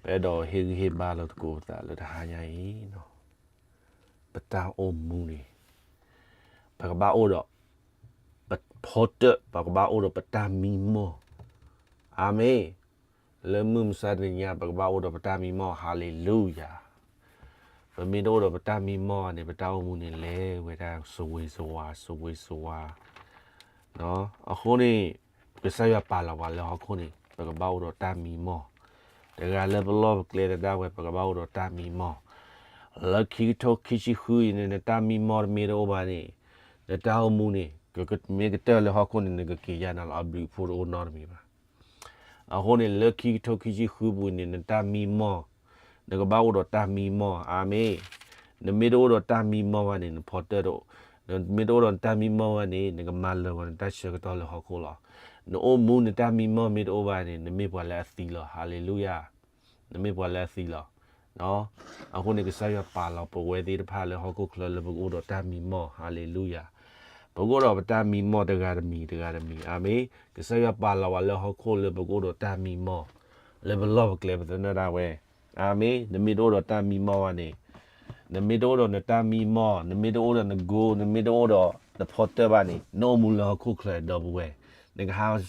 ပအဲၣ်ဒိးဟ့ၣ်ဂံၢ်ဟ့ၣ်ဘါလိာ်သကိးပသးလၢတဟါညါအံၤ, ပတၢ်အိၣ်မူန့ၣ် ပကဘၣ်အိၣ်ဒီး ပဖီတၢၣ်, ပကဘၣ်အိၣ်ဒီးပတၢ်မံမီၢ်. အၤမ့ၣ်. လၢမုၢ်မဆါတနံၤညါ ပကဘၣ်အိၣ်ဒီးပတၢ်မံမီၢ်, ဟါလ့လူယၤ. ပမ့ၢ်တအိၣ်ဒီးပတၢ်မံမီၢ်ဘၣ်န့ၣ် ပတၢ်အိၣ်မူန့ၣ်လဲၤဝဲဒၣ်စဝ့ၤစဝါ စဝ့ၤစဝါ. အဃိန့ၣ် ကစၢ်ယွၤပာ်လီၤပှၤလၢဟီၣ်ခိၣ်န့ၣ် ပကဘၣ်အိၣ်ဒီးတၢ်မံမီၢ်, တဂၤလၢပလီၢ်ပကျဲသဒၣ်ဝဲ ပကဘၣ်အိၣ်ဒီးတၢ်မံမီၢ်. လၢခံကထိခံဆံဃုအံၤန့ၣ် နတၢ်မံမီၢ်တမ့ၢ်တအိၣ်ဘၣ်န့ၣ် နတၢ်အိၣ်မူန့ၣ် မ့ၢ်ကတၢၢ်လၢဟီၣ်ခိၣ်န့ၣ် နကက့ၤယါနၤလီၤ, အဘျုးအဖှိၣ်တအိၣ်နီတမံၤဘၣ်. အဃိန့ၣ် လၢခံကထိခံဆံဃုပူၤန့ၣ် နတၢ်မံမီၢ်, နကဘၣ်အိၣ်ဒီးတၢ်မံမီၢ်, အၤမ့ၣ်. နမ့ၢ်တအိၣ်ဒီးတၢ်မံမီၢ်ဘၣ်န့ၣ် နဖီတၢၣ်တအိၣ်, နမ့ၢ်တအိၣ်ဒီးနတၢ်မံမီၢ်ဘၣ်န့ၣ် နကမၤလၢာ်ဂီၤနတၢ်ဆၢကတီၢ်လၢဟီၣ်ခိၣ်လီၤ. နအိၣ်မူနတၢ်မံမီၢ်မ့ၢ်တအိၣ်ဘၣ်န့ၣ် နမ့ၢ်ပှၤလၢအသံလီၤ, ဟါလ့လူယၤ. နမ့ၢ်ပှၤလၢအသံလီၤ. အဃိန့ၣ် ကစၢ်ယွၤပာ်လီၤပဝဲသ့ၣ်တဖၣ်လၢဟီၣ်ခိၣ်ချၢလၢပကအိၣ်ဒီးတၢ်မံမီၢ်, ဟါလ့လူယၤ. ပကအိၣ်ဒီးပတၢ်မံမီၢ်တဂၤတမံၤတဂၤတမံၤ, အၤမ့ၣ်. ကစၢ်ယွၤပာ်လီၤပှၤလၢဟီၣ်ခိၣ်လၢပကအိၣ်ဒီးတၢ်မံမီၢ် လၢပလီၢ်ပကျဲပသနၢၣ်ဒၣ်ဝဲ, အၤမ့ၣ်. နမ့ၢ်တအိၣ်ဒီးတၢ်မံမီၢ်ဘၣ်န့ၣ် နမ့ၢ်တအိၣ်ဒီးနတၢ်မံမီၢ်, နမ့ၢ်တအိၣ်ဒီးနကိ, နမ့ၢ်တအိၣ်ဒီးနဖီတၢၣ်ဘၣ်န့ၣ် နအိၣ်မူလၢဟီၣ်ခိၣ်ချၢဒီပုၢ်ဝဲၢ်, နကဟး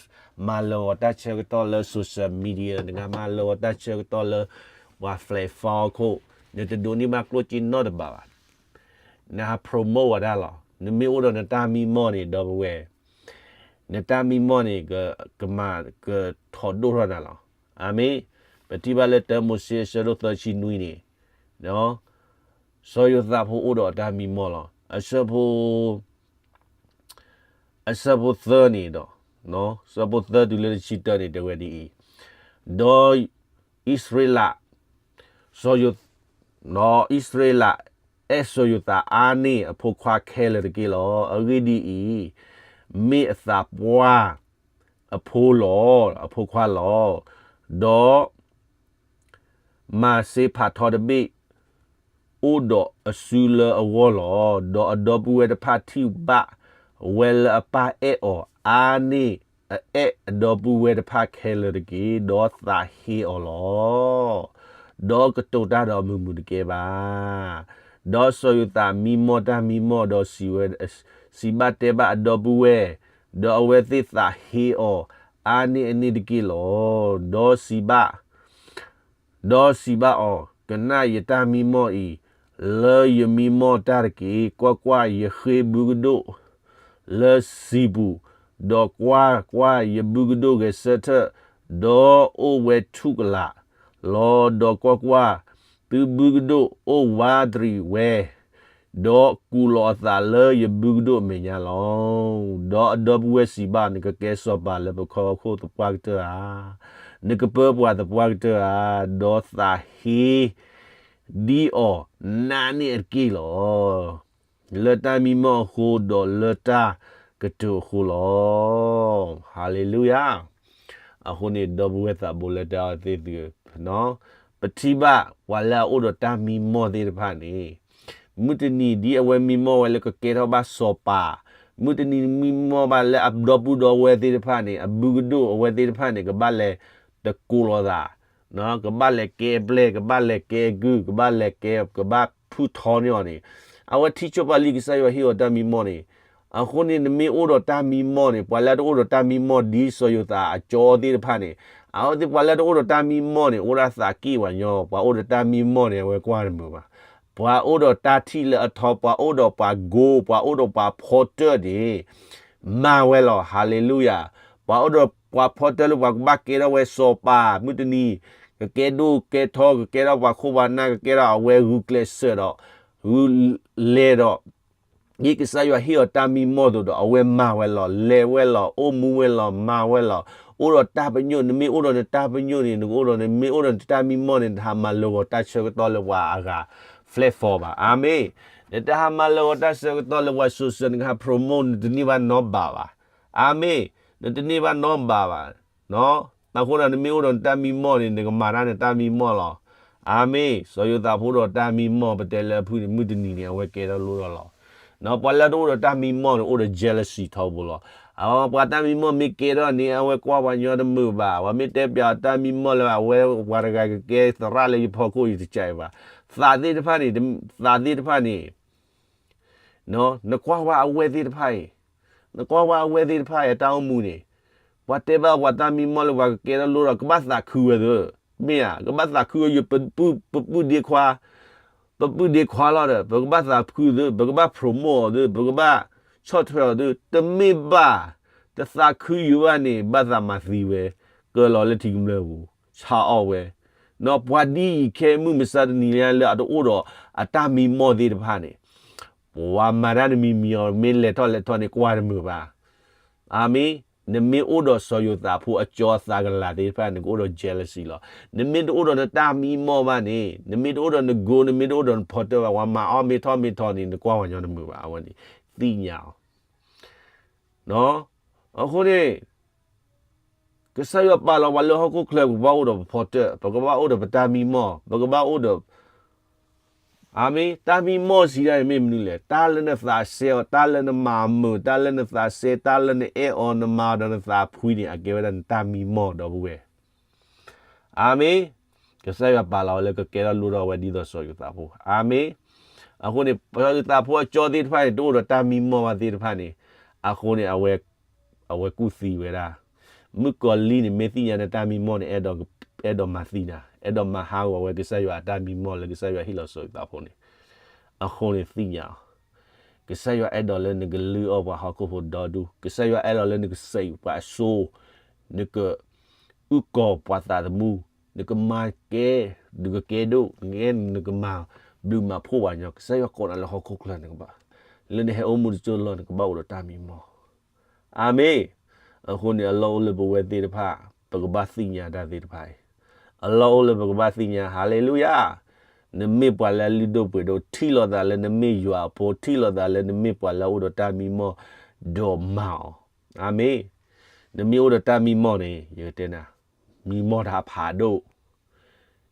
မၤလၢာ်ဂီၤတၢ်ဆၢကတီၢ်လၢ social media, နကဟးမၤလၢာ်ဂီၤတၢ်ဆၢကတီၢ်လၢ ပှၤ platform အခိၣ်, နတဒိးန့ၢ်ဘၣ်ကျိၣ်စ့နီတဘ့ၣ်ဘၣ်. နဟး promote ဝဲဒၣ်လီၤ. နမ့ၢ်အိၣ်ဒီးနတၢ်မံမီၢ်န့ၣ် ဒီပုၢ်ဝဲၢ်, နတၢ်မံမီၢ်န့ၣ် ကမၤကထီၣ်ဒိၣ်ထီၣ်နၤလီၤ. အၤမ့ၣ်. ပထံၣ်ဘၣ်လၢတၢမိၤၡ့အဆၢဒိၣ်သၢဆံနွံန့ၣ် စီၤယိၤသးဖိအိၣ်ဒီးအတၢ်မံမီၢ်လီၤ. အဆၢဖိ အဆၢဖိသၢန့ၣ်ဒီး, ဆၢဖိသၢတုၤလၢတဆံတၢန့ၣ် တဲဝဲဒ်အံၤ, ဒီးအံၣ်စရ့လး, စီၤယိၤ, ဒီးအံၣ်စရ့လး အဲၣ်စီၤယိၤသးအါန့ၢ်အဖိခွါခဲလၢာ်တက့ၢ်လီၤ. အဂ့ၢ်ဒ်အံၤ, မ့ၢ်အသးပှၢ်အဖိလီၤ, အဖိခွါလီၤ. ဒီး မၤစ့ဖးထီတဘ့ၣ် အိၣ်ဒီးအစုလၢအဂီၢ်လီၤ. ဒီးအဒီပုၢ်ဝဲၢ်တဖၣ်ထံၣ်ဘၣ်ဝဲလၢအပၢ်အဲၣ်အီၤအါန့ၢ် အအဲၣ်အဒီပုၢ်ဝဲၢ်တဖၣ်ခဲလၢာ်တက့ၢ်, ဒီးသးဟ့အီၤလီၤ. ဒီးကတိၤတၢ်ဒီးအမုာ်မုာ်တကဲဘၣ်. ဒီးစီၤယိၤသးမံမီၢ်တၢ်မံမီၢ်ဒီးစံးဝဲ, စံးဘၣ်တဲဘၣ်အဒီပုၢ်ဝဲၢ်, ဒီးအဝဲသ့ၣ်သးဟ့အီၤအါန့ၢ်အန့ၣ်တက့ၢ်လီၤ. ဒီးစံးဘၣ် ဒီးစံးဘၣ်အီၤ, ကနၣ်ယတၢ်မံမီၢ်အံၤ, လၢယမံမီၢ်တၢ်တက့ၢ်. ကွၢ်ကွၢ်, ယဃ့ဘုကဒိၣ်လၢစံာ်ပူၤ, ဒီးကွၢ်ကွၢ်, ယဘုကဒိၣ်ဂဲၤဆၢထၢၣ်, ဒီးအိၣ်ဝဲထူၣ်ကလာ်လီၤ. ဒီးကွၢ်ကွၢ်, သုဘုကဒိၣ်အိၣ်ဝးတရံးဝဲ, ဒီးကူးလီၤအသးလၢယဘုကဒိၣ်အမဲာ်ညါလီၤ. ဒီးအဒီပုၢ်ဝဲၢ်စံးဘၣ်, နကကဲစီၤပၤလၢပခီခိၣ်သပှၢ်ကတၢၢ်ဧါ, နကပၢပှၤသပှၢ်ကတၢၢ်ဧါ, ဒီးသးဟ့ဒ်အီၤနါန့ၣ်အတက့ၢ်လီၤ. လၢတၢ်မံမီၢ်အဃိ, ဒီးလၢတၢ်ကတိၤအဃိလီၤ. ဟါလ့လူယၤ. အဃိန့ၣ် ဒီပုၢ်ဝဲၢ်သးဘိလၢတၢ်အသ့ၣ်သုဧၢ, ပထံၣ်ဘၣ်ပှၤလၢအအိၣ်ဒီးတၢ်မံမီၢ်သ့ၣ်တဖၣ်န့ၣ်, မုၢ်တနံၤဒ်အဝဲမံမီၢ်ဝဲလၢကကဲထီၣ်ဘၣ်စီၤပၤ, မုၢ်တနံၤမံမီၢ်ဘၣ်လၢအဒီပုၢ်ဒီဝဲၢ်သ့ၣ်တဖၣ်န့ၣ်, အဘုကဒိၣ်အဝဲသ့ၣ်တဖၣ်န့ၣ် ကဘၣ်လဲၤတကိးလိာ်သး ကဘၣ်လဲၤကဲအပျဲၢ်, ကဘၣ်လဲၤကဲအကုၢ်, ကဘၣ်လဲၤကဲ, ကဘၣ်ဖုၣ်ထီန့ၢ်အီၤန့ၣ်, အဝဲထံၣ်ဆိပာ်လံကစၢ်ယွၤဟ့ၣ်အီၤတၢ်မံမီၢ်န့ၣ်. အဃိန့ၣ် နမ့ၢ်အိၣ်ဒီးတၢ်မံမီၢ်န့ၣ်, ပှၤလၢတအိၣ်ဒီးတၢ်မံမီၢ်ဒ်စီၤယိၤသးအကၠီသ့ၣ်တဖၣ်န့ၣ်, အဝဲသ့ၣ်ပှၤလၢတအိၣ်ဒီးတၢ်မံမီၢ်န့ၣ် အိၣ်ဒၣ်သးက့ၣ်ဝဲညီ, ပှၤအိၣ်ဒီးတၢ်မံမီၢ်န့ၣ် အဝဲကွၢ်တမုာ်ဘၣ်. ပှၤအိၣ်ဒီးတၢ်ထံၣ်လၢအထီ, ပှၤအိၣ်ဒီးပှၤကိ, ပှၤအိၣ်ဒီးပှၤဖီတၢၣ်န့ၣ် မၤဝဲလီၤ. ဟါလ့လူယၤ. ပှၤအိၣ်ဒီးပှၤဖီတၢၣ်လၢပှၤကဘၣ်ကဲထီၣ်ဝဲစီၤပၤ, မုၢ်တနံၤ ကကဲဒိၣ်ကဲထီ, ကကဲထီၣ်ပှၤခိၣ်ပှၤနၢ်, ကကဲထီၣ်အဝဲဂုာ်ကျဲးစၢးဒီး, ဂုာ်လဲၤဒီး, ဒ်ကစၢ်ယွၤဟ့ၣ်အီၤတၢ်မံမီၢ်အသိးဒီး အဝဲမၤဝဲလီၤ, လဲၤဝဲလီၤ, အိၣ်မူဝဲလီၤ, မၤဝဲလီၤ. အိၣ်ဒီးတၢ်ပညိၣ်, နမ့ၢ်အိၣ်ဒီးနတၢ်ပညိၣ်န့ၣ်, နကအိၣ်ဒီး, နမ့ၢ်အိၣ်ဒီးနတၢ်မံမီၢ်န့ၣ် နတဟးမၤလၢာ်ဂီၤတၢ်ဆၢကတီၢ်လၢပှၤအဂၤ platform ဘၣ်. အၤမ့ၣ်. နတဟးမၤလၢာ်ဂီၤတၢ်ဆၢကတီၢ်လၢပှၤ social, နကဟး promote, နတန့ၢ်ဘၣ်နီတဘ့ၣ်ဘၣ်. အၤမ့ၣ်. နတန့ၢ်ဘၣ်နီတဘ့ၣ်ဘၣ်. အဃိဒီးနမ့ၢ်အိၣ်ဒီးနတၢ်မံမီၢ်န့ၣ် နကမၤတၢ်နတၢ်မံမီၢ်လီၤ. အၤမ့ၣ်. စီၤယိၤသးဖိဒီးတၢ်မံမီၢ် ပတဲလၢအဖုၣ်န့ၣ် မုၢ်တနံၤန့ၣ် အဝဲကဲထီၣ်လိၣ်ထီၣ်လီၤ. ပှၤလၢတအိၣ်ဒီးတၢ်မံမီၢ်န့ၣ် အိၣ်ဒီး jealousy ထီဘိလီၤ. ပှၤတၢ်မံမီၢ်မ့ၢ်ကဲထီၣ်န့ၣ် အဝဲကွၢ်ပှၤညီတမုာ်ဘၣ်. ပှၤမ့ၢ်တဲပၠးအတၢ်မံမီၢ်လၢအဝဲပှၤတဂၤကကဲသရၣ်လၢယဖီခိၣ် ယတကးအံၤဘၣ်. သးသ့ၣ်တဖၣ်န့ၣ်, သးသ့ၣ်တဖၣ်န့ၣ် နကွၢ်ဝဲအဝဲသ့ၣ်တဖၣ်အံၤ, နကွၢ်ဝဲအဝဲသ့ၣ်တဖၣ်အံၤ အတၢ်အိၣ်မူန့ၣ်, ပှၤတဲဘၣ်ပှၤတၢ်မံမီၢ်လၢပှၤကကဲထီၣ်လိၣ်ဒီး ကဘၣ်သးခုဝဲသ့, မ့ၢ်ဧါ, ကဘၣ်သးခုဝဲယ ပပုၢ်ဒ့ခွါ, ပပုၢ်ဒ့ခွါလီၤဒီး ပကဘၣ်သးခုသု, ပကဘၣ် promote အီၤသု, ပကဘၣ်ဆီၣ်ထွဲအီၤသု, တမ့ၢ်ဘၣ်, တသးခုယုာ်ဘၣ်န့ၣ် ဘၣ်သးမၤသံဝဲ, ကၢလီၤလၢထံကမျၢၢ်ပူၤ, ဆါအီၣ်ဝဲ နီၢ်ပှၤဒ်အံၤခဲမုၢ်မဆါတနံၤညါလၢအတအိၣ်ဒီး အတၢ်မံမီၢ်သ့ၣ်တဖၣ်န့ၣ်, ပှၤမၤတၢ်တမံၤမံၤအီၤ မ့ၢ်လဲၤထီၣ်လဲၤထီၣ်န့ၣ် ကွၢ်တမုာ်ဘၣ်. အၤမ့ၣ်, နမ့ၢ်အိၣ်ဒီးစီၤယိၤသးဖိအကၠီအသးကလၤသ့ၣ်တဖၣ် နကအိၣ်ဒီး jealousy လီၤ. နမ့ၢ်တအိၣ်ဒီးနတၢ်မံမီၢ်ဘၣ်န့ၣ်, နမ့ၢ်တအိၣ်ဒီးန goal, နမ့ၢ်တအိၣ်ဒီးနဖီတၢၢ်ဘၣ်, ပှၤမၤအီၣ်မ့ၢ်ထီၣ်မ့ၢ်ထီၣ်န့ၣ် နကွၢ်ပှၤညီတမုာ်ဘၣ်, အဝဲန့ၣ် သ့ၣ်ညါအီၤ အဃိန့ၣ် ကစၢ်ယွၤပာ်လီၤပှၤလၢဟီၣ်ခိၣ်ချၢ ပကဘၣ်အိၣ်ဒီးပဖီတၢၢ်, ပကဘၣ်အိၣ်ဒီးပတၢ်မံမီၢ်, ပကဘၣ်အိၣ်ဒီး, အၤမ့ၣ်, တၢ်မံမီၢ်စံးဒၣ်န့ၣ်မ့ၢ်မနုၤလဲၣ်, တၢ်လၢနသးစဲအီၤ, တၢ်လၢနမၤမုာ်, တၢ်လၢနသးစဲ, တၢ်လၢနအဲၣ်အီၤ, နမၤအီၤဒီးနသးဖှံန့ၣ် အကဲဝဲဒၣ်နတၢ်မံမီၢ်ဒီပုၢ်ဝဲၢ် အၤမ့ၣ်, ကစၢ်ယွၤပာ်လီၤဝဲလၢကကဲထီၣ်လိၣ်ထီၣ်ဝဲဒ်သိးစီၤယိၤသးဖိ, အၤမ့ၣ်. အဃိန့ၣ် စီၤယိၤသးဖိအကၠီသ့ၣ်တဖၣ်န့ၣ် တအိၣ်ဒီးတၢ်မံမီၢ်ဘၣ်သ့ၣ်တဖၣ်န့ၣ်, အဃိန့ၣ် အဝဲကူၣ်သံဝဲဒၣ်, မုၣ်ကီၤလံၢ်န့ၣ် မ့ၢ်သ့ၣ်ညါနတၢ်မံမီၢ်န့ၣ် အဲၣ်ဒိးမၤသံနၤ, အဲၣ်ဒိးမၤဟးဂီၤဝဲကစၢ်ယွၤအတၢ်မံမီၢ်လၢကစၢ်ယွၤဟ့ၣ်လီၤစီၤယိၤသးဖိန့ၣ်, အဃိန့ၣ်သ့ၣ်ညါအီၤ ကစၢ်ယွၤအဲၣ်ဒိးလၢနကလုၢ်အီၣ်ပှၤဟီၣ်ခိၣ်ဖိဒီဒူၣ်, ကစၢ်ယွၤအဲၣ်ဒိးလၢနကစဲးပှၤအစိ, နကအုၣ်ကီၤပှၤသးသမူ, နကမၤကဲ, နကကဲဒိၣ်, နကမၤဘျုးမၤဖှိၣ်ပှၤညီ, ကစၢ်ယွၤကိးနၤလၢဟီၣ်ခိၣ်ချၢန့ၣ်ကဘၣ်, လၢနဟဲအိၣ်မူတစိၢ်လီၢ်န့ၣ် ကဘၣ်အိၣ်ဒီးတၢ်မံမီၢ် အၤမ့ၣ်. အဃိန့ၣ် အလီၢ်အိၣ်လၢပဝဲသ့ၣ်တဖၣ် ပကဘၣ်သ့ၣ်ညါတၢ်သ့ၣ်တဖၣ်အံၤ, အလီၢ်အိၣ်လၢပကဘၣ်သ့ၣ်ညါ, ဟၤလ့လူယၤ, နမ့ၢ်ပှၤလၢအလုၢ်ဒိၣ်ပှ့ၤဒိၣ်, ထံၣ်လိာ်သးလၢနမ့ၢ်ယွၤအဖိ, ထံၣ်လိာ်သးလၢနမ့ၢ်ပှၤလၢအအိၣ်ဒီးတၢ်မံမီၢ်, ဒီးမၤအီၤ, အၤမ့ၣ်. နမ့ၢ်အိၣ်ဒီးတၢ်မံမီၢ်န့ၣ် ယကတဲနၤ, မံမီၢ်တၢ်ဖးဒိၣ်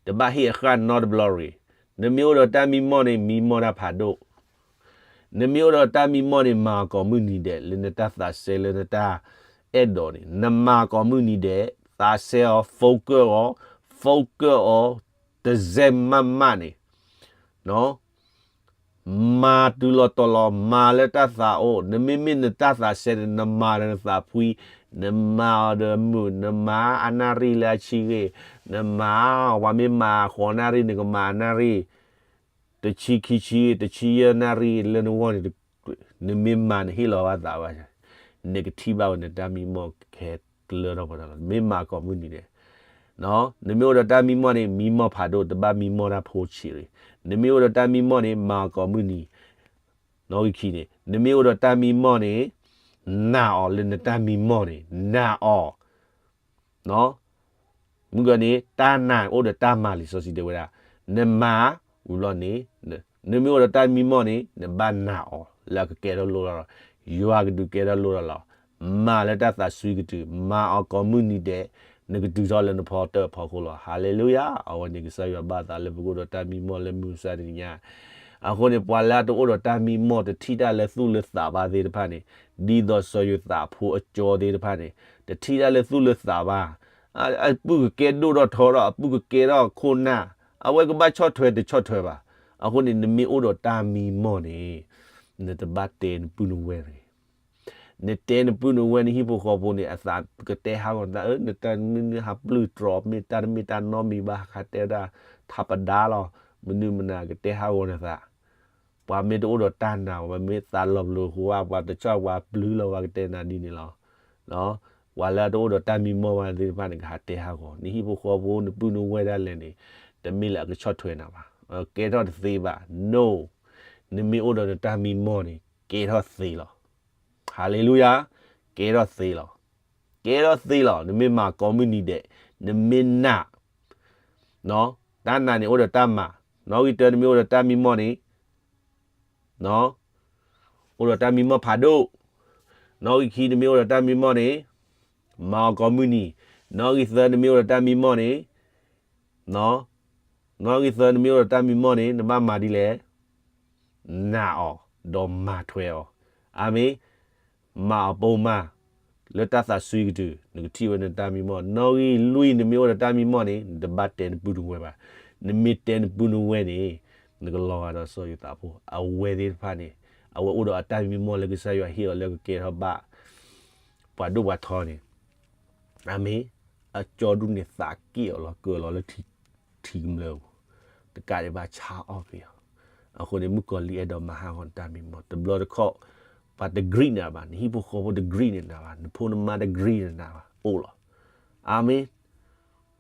တဘၣ်ဟ့ၣ်အဃၣ်နီတဘျီရ့ၣ်, နမ့ၢ်အိၣ်ဒီးတၢ်မံမီၢ်န့ၣ် မံမီၢ်တၢ်ဖးဒိၣ်, နမ့ၢ်အိၣ်ဒီးတၢ်မံမီၢ်န့ၣ် မၤအီၤကိးမုၢ်နံၤဒဲး လၢနတၢ်သးစဲလၢနတၢ်အဲၣ်ဒိးန့ၣ် နမၤအီၤကိးမုၢ်နံၤဒဲး, သးစဲအီၤ, focusအီၤ, focusအီၤ, တစဲးမးမးန့ၣ် မၤတုၤလီၤတီၤလီၤ, မၤလၢတၢ်သးအိၣ်, နမ့မ့ၢ်နတၢ်သးစဲန့ၣ် နမၤဒီးနသးဖှံ, နမၤအီၤဒီးမုာ်, နမၤအနၣ်ရံၣ်လၢအဆံးဂ့ၤ, နမၤ, ပှၤမ့ၢ်မၤဃိးနၣ်ရံၣ် နကမၤအနၣ်ရံၣ် တဆံခံဆံ, တဆံယဲၢ်နၣ်ရံၣ်လၢနဂီၢ်န့ၣ်, နမ့ၢ်မၤနဟ့ၣ်လီၤဘၣ်သးဘၣ်, နကထံၣ်ဘၣ်ဝဲနတၢ်မံမီၢ်ကဟဲကျၢထီၣ်ပှၤတၢ်လီၤ. နမ့ၢ်မၤကိးမုၢ်နံၤဒဲး, နမ့ၢ်အိၣ်ဒီးတၢ်မံမီၢ်န့ၣ် မံမီၢ်ဖးဒိၣ်, တဘၣ်မံမီၢ်တၢ်ဖိဆံးရ့ၣ်, နမ့ၢ်အိၣ်ဒီးတၢ်မံမီၢ်န့ၣ် မၤအီၤကိးမုၢ်နံၤ, နီၣ်ဂံၢ်ခံန့ၣ် နမ့ၢ်အိၣ်ဒီးတၢ်မံမီၢ်န့ၣ် နာ်အီၤလၢနတၢ်မံမီၢ်န့ၣ် နာ်အီၤ မုၢ်ကီၤန့ၣ် တၢ်နာ်အိၣ်ဒီးတၢ်မၤလံာ်စီဆှံတဲဝဲဒၣ်, နမၤဝံၤလီၤန့ၣ်, နမ့ၢ်အိၣ်ဒီးတၢ်မံမီၢ်န့ၣ် နဘၣ်နာ်အီၤ လၢအကကဲထီၣ်လိၣ်ထီၣ်လီၤ, ယွၤကဒုးကဲထီၣ်လိၣ်ထီၣ်လီၤ, မၤလၢတၢ်သးစွံကတုၤ, မၤအီၤကိးမုၢ်နံၤဒဲး, နကတုၤထီၣ်လၢနဖီတၢၢ်ဖီခိၣ်လီၤ. ဟၤလ့လူယၤ, အဝဲန့ၣ်ကစၢ်ယွၤဘၣ်သးလၢပကအိၣ်ဒီးတၢ်မံမီၢ်လၢမုၢ်မဆါတနံၤညါ အဃိန့ၣ် ပှၤလၢအတအိၣ်ဒီးတၢ်မံမီၢ် တထံၣ်တၢ်လၢသူၣ်လၢသးဘၣ်သ့ၣ်တဖၣ်န့ၣ်, ဒ်သိးစီၤယိၤသးဖိအကၠီသ့ၣ်တဖၣ်န့ၣ်, တထံၣ်တၢ်လၢသူၣ်လၢသးဘၣ်, အပုၢ်ကကဲဒိၣ်ထီၣ်ထီထီၣ်, အပုၢ်ကကဲထီၣ်ခိၣ်နၢ်, အဝဲကဘၣ်ဆီၣ်ထွဲတဆီၣ်ထွဲဘၣ်. အဃိန့ၣ် နမ့ၢ်အိၣ်ဒီးတၢ်မံမီၢ်န့ၣ်, နတဘၣ်တဲနပုၢ်နဝဲၢ်တဂ့ၤ နတဲနပုၢ်နဝဲၢ်နဟံၣ်ဖိဃီဖိန့ၣ် အသးကတဲဟးဂီၤနသး, နတၢ်မ့ၢ်နဟးပျုၢ်တြီၤ မ့ၢ်တၢ်တမ့ၢ်တၢ်နီတမံၤဘၣ် ဟးတဲဝဲဒၣ် ထးပဒါလီၤ, မနုၤမနုၤကတဲဟးဂီၤနသး, ပှၤမ့ၢ်တအိၣ်ဒီးတၢ်နာ်, ပှၤမ့ၢ်သးလီၤပလိာ်ဃိဘၣ်, ပှၤတဆီၣ်ပှၤပျုၢ်လီၤ ပှၤကတဲနၤဒ်န့ၣ်လီၤ. ပှၤလၢအတအိၣ်ဒီးတၢ်မံမီၢ်ဘၣ်သ့ၣ်တဖၣ်န့ၣ် ကဟးတဲဟးဂီၤ, နဟံၣ်ဖိဃီဖိ နပုၢ်နဝဲၢ်ဒၣ်လဲာ်န့ၣ်, တမ့ၢ်လၢအကဆီၣ်ထွဲနၤဘၣ်, ကဲထီၣ်တသ့ဘၣ်, no, နမ့ၢ်အိၣ်ဒီးနတၢ်မံမီၢ်န့ၣ် ကဲထီၣ်သ့လီၤ. ဟၤလ့လူယၤ, ကဲထီၣ်သ့လီၤ. ကဲထီၣ်သ့လီၤ. နမ့ၢ်မၤကိးမုၢ်နံၤဒဲး, နမ့ၢ်နာ်, တၢ်နာ်န့ၣ်အိၣ်ဒီးတၢ်မၤ, နီၣ်ဂံၢ်တၢ နမ့ၢ်အိၣ်ဒီးတၢ်မံမီၢ်န့ၣ်, အိၣ်ဒီးတၢ်မံမီၢ်ဖးဒိၣ်, နီၣ်ဂံၢ်ခံ နမ့ၢ်အိၣ်ဒီးတၢ်မံမီၢ်န့ၣ်, မၤအီၤကိးမုၢ်နံၤ, နီၣ်ဂံၢ်သၢ နမ့ၢ်အိၣ်ဒီးတၢ်မံမီၢ်န့ၣ်, နီၣ်ဂံၢ်သၢ နမ့ၢ်အိၣ်ဒီးတၢ်မံမီၢ်န့ၣ် နဘၣ်မၤဒ်လဲၣ်, နာ်အီၤ, ဒီးမၤထွဲအီၤ, အၤမ့ၣ်, မၤအီၤပိာ်မၢ် လၢတၢ်သးစွံကတုၤ နကထံၣ်ဝဲနတၢ်မံမီၢ်, နီၣ်ဂံၢ်လွံၢ်နမ့ၢ်အိၣ်ဒီးတၢ်မံမီၢ်န့ၣ် နတဘၣ်တဲနပုၢ်နဝဲၢ်ဘၣ်. နမ့ၢ်တဲနပုၢ်နဝဲၢ်န့ၣ် နကလီၤဂာ်ဒီးစီၤယိၤသးဖိ, အဝဲသ့ၣ်တဖၣ်န့ၣ် အဝဲအိၣ်ဒီးအတၢ်မံမီၢ်လၢကစၢ်ယွၤဟ့ၣ်အီၤလၢကကဲထီၣ်ဘၣ် ပှၤဒိၣ်ပှၤထီန့ၣ် အမ့ၢ် အကၠီဒူၣ်န့ၣ်သးက့ၣ်အီၤလီၤ ကၢၤလီၤလၢထံကမျၢၢ်ပူၤ, တကးဒံးဘၣ်ဆါအီၣ်က့ၤအီၤ. အဃိန့ၣ် မုၣ်ကီၤလံၢ်အဲၣ်ဒိးမၤဟးဂီၤနတၢ်မံမီၢ်, တဘျီတခီၣ် ပှၤတ greet နၤဘၣ်, နဟံၣ်ဖိဃီဖိတ greet နၤဘၣ်, နဖိနမါတ greet နၤဘၣ်, အိၣ်လီၤ. အၤမ့ၣ်.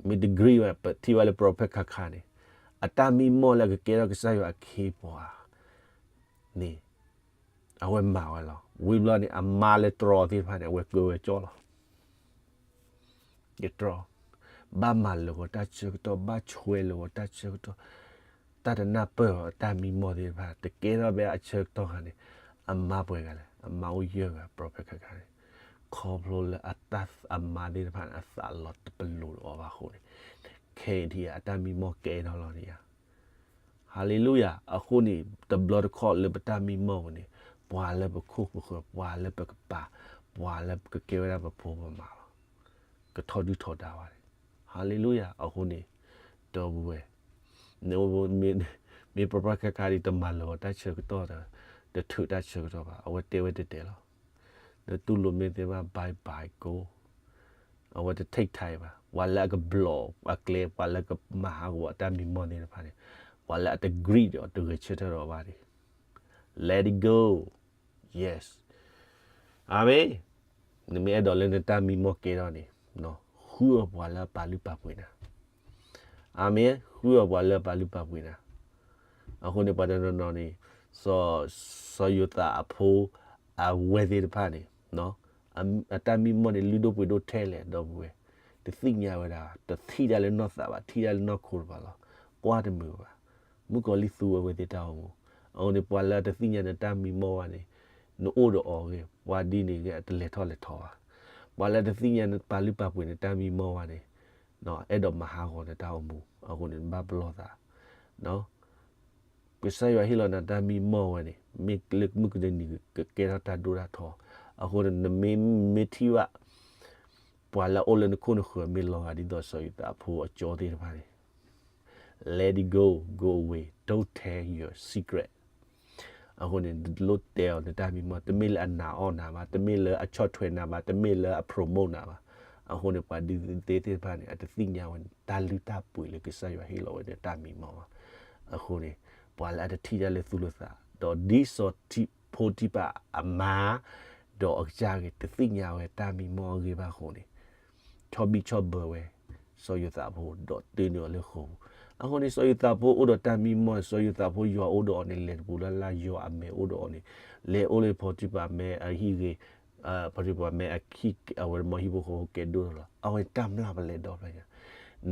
မ့ၢ်တ greet ဝဲ ပထံၣ်ဘၣ်လၢ prophet ခါခါန့ၣ် အတၢ်မံမီၢ်လၢအကကဲထီၣ်ကစၢ်ယွၤအခ့အပှၤန့ၣ် အဝဲမၤဝဲလီၤ. ဝံၤဘျီန့ၣ် အမါလၢတြီသ့ၣ်တဖၣ်န့ၣ် အဝဲကၢဝဲကၠီလီၤ. ယတြီ, ဘၣ်မၤလၢာ်ဂီၤတၢ်ဆၢကတီၢ်, ဘၣ်ဆွဲလၢာ်ဂီၤတၢ်ဆၢကတီၢ်, တၢ်တနၢ်ပၢၢ်အီၤ တၢ်မံမီၢ်သ့ၣ်တဖၣ် တကဲထီၣ်ဘၣ်အဆၢကတီၢ်ခါန့ၣ် အမါပှဲၤဂၤလဲၣ်, အမါအိၣ်ယဲၢ်ဂၤ prophet ခါခါန့ၣ်, ခီဖျိလၢအတၢ်အမါသ့ၣ်တဖၣ်န့ၣ် အသးလီၤတပလိာ်ဒီးအီၤဘၣ်အဃိန့ၣ်, ခဲအံၤဒံးအတၢ်မံမီၢ်ကဲထီၣ်လီၤန့ၣ်ဧါ. ဟၤလ့လူယၤ, အဃိန့ၣ် တဘျီတခီၣ်လၢပတၢ်မံမီၢ်ပူၤန့ၣ် ပှၤလၢပခိၣ်ပဃၢၤ, ပှၤလၢပကပၤ, ပှၤလၢပကကဲဝဲဒၣ်ပဖိပမါလီၤ. ကထီဒုၣ်ထီဒါဝဲန့ၣ်, ဟၤလ့လူယၤ, အဃိန့ၣ် ဒီပုၢ်ဝဲၢ်, န မ့ၢ် prophet ခါခါဒံး တမၤလၢာ်ဂီၤတၢ်ဆၢကတီၢ်ဒီး တထုးတၢ်ဆၢကတီၢ်ဘၣ်, အဝဲတဲဝဲတဲတဲလီၤ. နတူၢ်လိာ်မ့ၢ်သ့ဘၣ် bye bye go, အဝဲတ take time ဘၣ်. ပှၤလၢအကဘျီၣ်အကျဲ, ပှၤလၢကမၤဟးဂီၤအတၢ်မံမီၢ်သ့ၣ်တဖၣ်န့ၣ်, ပှၤလၢအတ greet ဒီးတဂဲၤဆၢထၢၣ်ဒီးအီၤဘၣ်န့ၣ်, let it go. Yes. အၤမ့ၣ်. နမ့ၢ်အဲၣ်ဒိးလၢနတၢ်မံမီၢ်ကဲထီၣ်န့ၣ်, ဃုအီၤပှၤလၢအပာ်လုၢ်ပာ်ပှ့ၤနၤ. အၤမ့ၣ်, ဃုအီၤပှၤလၢအပာ်လုၢ်ပာ်ပှ့ၤနၤ. အဃိန့ၣ် ပှၤတနီၤနီၤန့ၣ် စီၤယိၤသးအဖိ အဝဲသ့ၣ်တဖၣ်န့ၣ် အတၢ်မံမီၢ်န့ၣ် လုၢ်ဒိၣ်ပှ့ၤဒိၣ်ထဲလဲၣ် ဒီပုၢ်ဝဲၢ်, တသ့ၣ်ညါဝဲဒၣ်, တထံၣ်တၢ်လၢနီၢ်သးဘၣ်, ထံၣ်တၢ်လၢနီၢ်ခိတပၤလီၤ. ကွၢ်တမုာ်ဘၣ်. မုၣ်ကီၤလံၢ်သူဝဲသ့ၣ်တၢ်အိၣ်မူ. အဃိန့ၣ် ပှၤလၢအတသ့ၣ်ညါနတၢ်မံမီၢ်ဘၣ်န့ၣ်, နအိၣ်ဒီးအီၤဂ့ၤ, ပှၤဒ်န့ၣ်ဂ့ၤ အတလဲၤထီၣ်လဲၤထီဘၣ်. ပှၤလၢအတသ့ၣ်ညါနပာ်လုၢ်ပာ်ပှ့ၤနတၢ်မံမီၢ်ဘၣ်န့ၣ်, အဲၣ်ဒိးမၤဟးဂီၤနတၢ်အိၣ်မူ. အဃိန့ၣ် နဘၣ်ပလီၢ်သး ကစၢ်ယွၤဟ့ၣ်လီၤနၤတၢ်မံမီၢ်ဝဲန့ၣ် မ့ၢ်လၢမုၢ်ကနံၤကကဲထီၣ်တၢ်ဒိၣ်တၢ်ထီ. အဃိန့ၣ် နမ့ၢ်မ့ၢ်ထံၣ်ဘၣ် ပှၤလၢအအိၣ်လၢနခိၣ်နဃၢၤ မ့ၢ်လီၤဂာ်ဒ်သိးစီၤယိၤသးအဖိအကၠီသ့ၣ်တဖၣ်န့ၣ် let it go, go away, don't tell your secret. အဃိန့ၣ် နတလိၣ်တဲအီၤနတၢ်မံမီၢ်, တမ့ၢ်လၢအနာ်အီၣ်နၤဘၣ်, တမ့ၢ်လၢအဆီၣ်ထွဲနၤဘၣ်, တမ့ၢ်လၢအ promote နၤဘၣ်. အဃိန့ၣ် ပှၤဒ်သ့ၣ်တဖၣ်န့ၣ် အတသ့ၣ်ညါဝဲတၢ်လုၢ်တၢ်ပှ့ၤလၢကစၢ်ယွၤဟ့ၣ်လီၤဝဲန့ၣ်တၢ်မံမီၢ်ဘၣ်. အဃိန့ၣ် ပှၤလၢအတထံၣ်တၢ်လၢသူၣ်လၢသး ဒီးဒ်စီၤဖိတံဖၤအမါ ဒီးအကစၢ်ဂ့ၤ တသ့ၣ်ညါဝဲတၢ်မံမီၢ်အဂ့ၢ်ဘၣ်အဃိန့ၣ် ဆီဘံၣ်ဆီဘၢဝဲ စီၤယိၤသးဖိ ဒီးတုၤန့ၢ်အီၤလၢဃိာ်ပူၤ. အဃိန့ၣ် စီၤယိၤသးဖိအိၣ်ဒီးတၢ်မံမီၢ်, စီၤယိၤသးဖိယွၤအိၣ်ဒီးအီၤန့ၣ် လဲၤတပူၤလၢ်လၢ် ယွၤအမဲာ်အိၣ်ဒီးအီၤန့ၣ် လဲၤအိၣ်လၢဖီတံဖၤအမဲာ်အဟံၣ်ဂ့ၤ, ဖီတံဖၤအမဲာ်အခံ အဝဲမ့ၢ်ဟံၣ်ဖိဃီဖိကဲဒိၣ်လီၤ. အဝဲတၢ်မျၢ်ပလဲၤဒီဖျၢၣ်ညါ န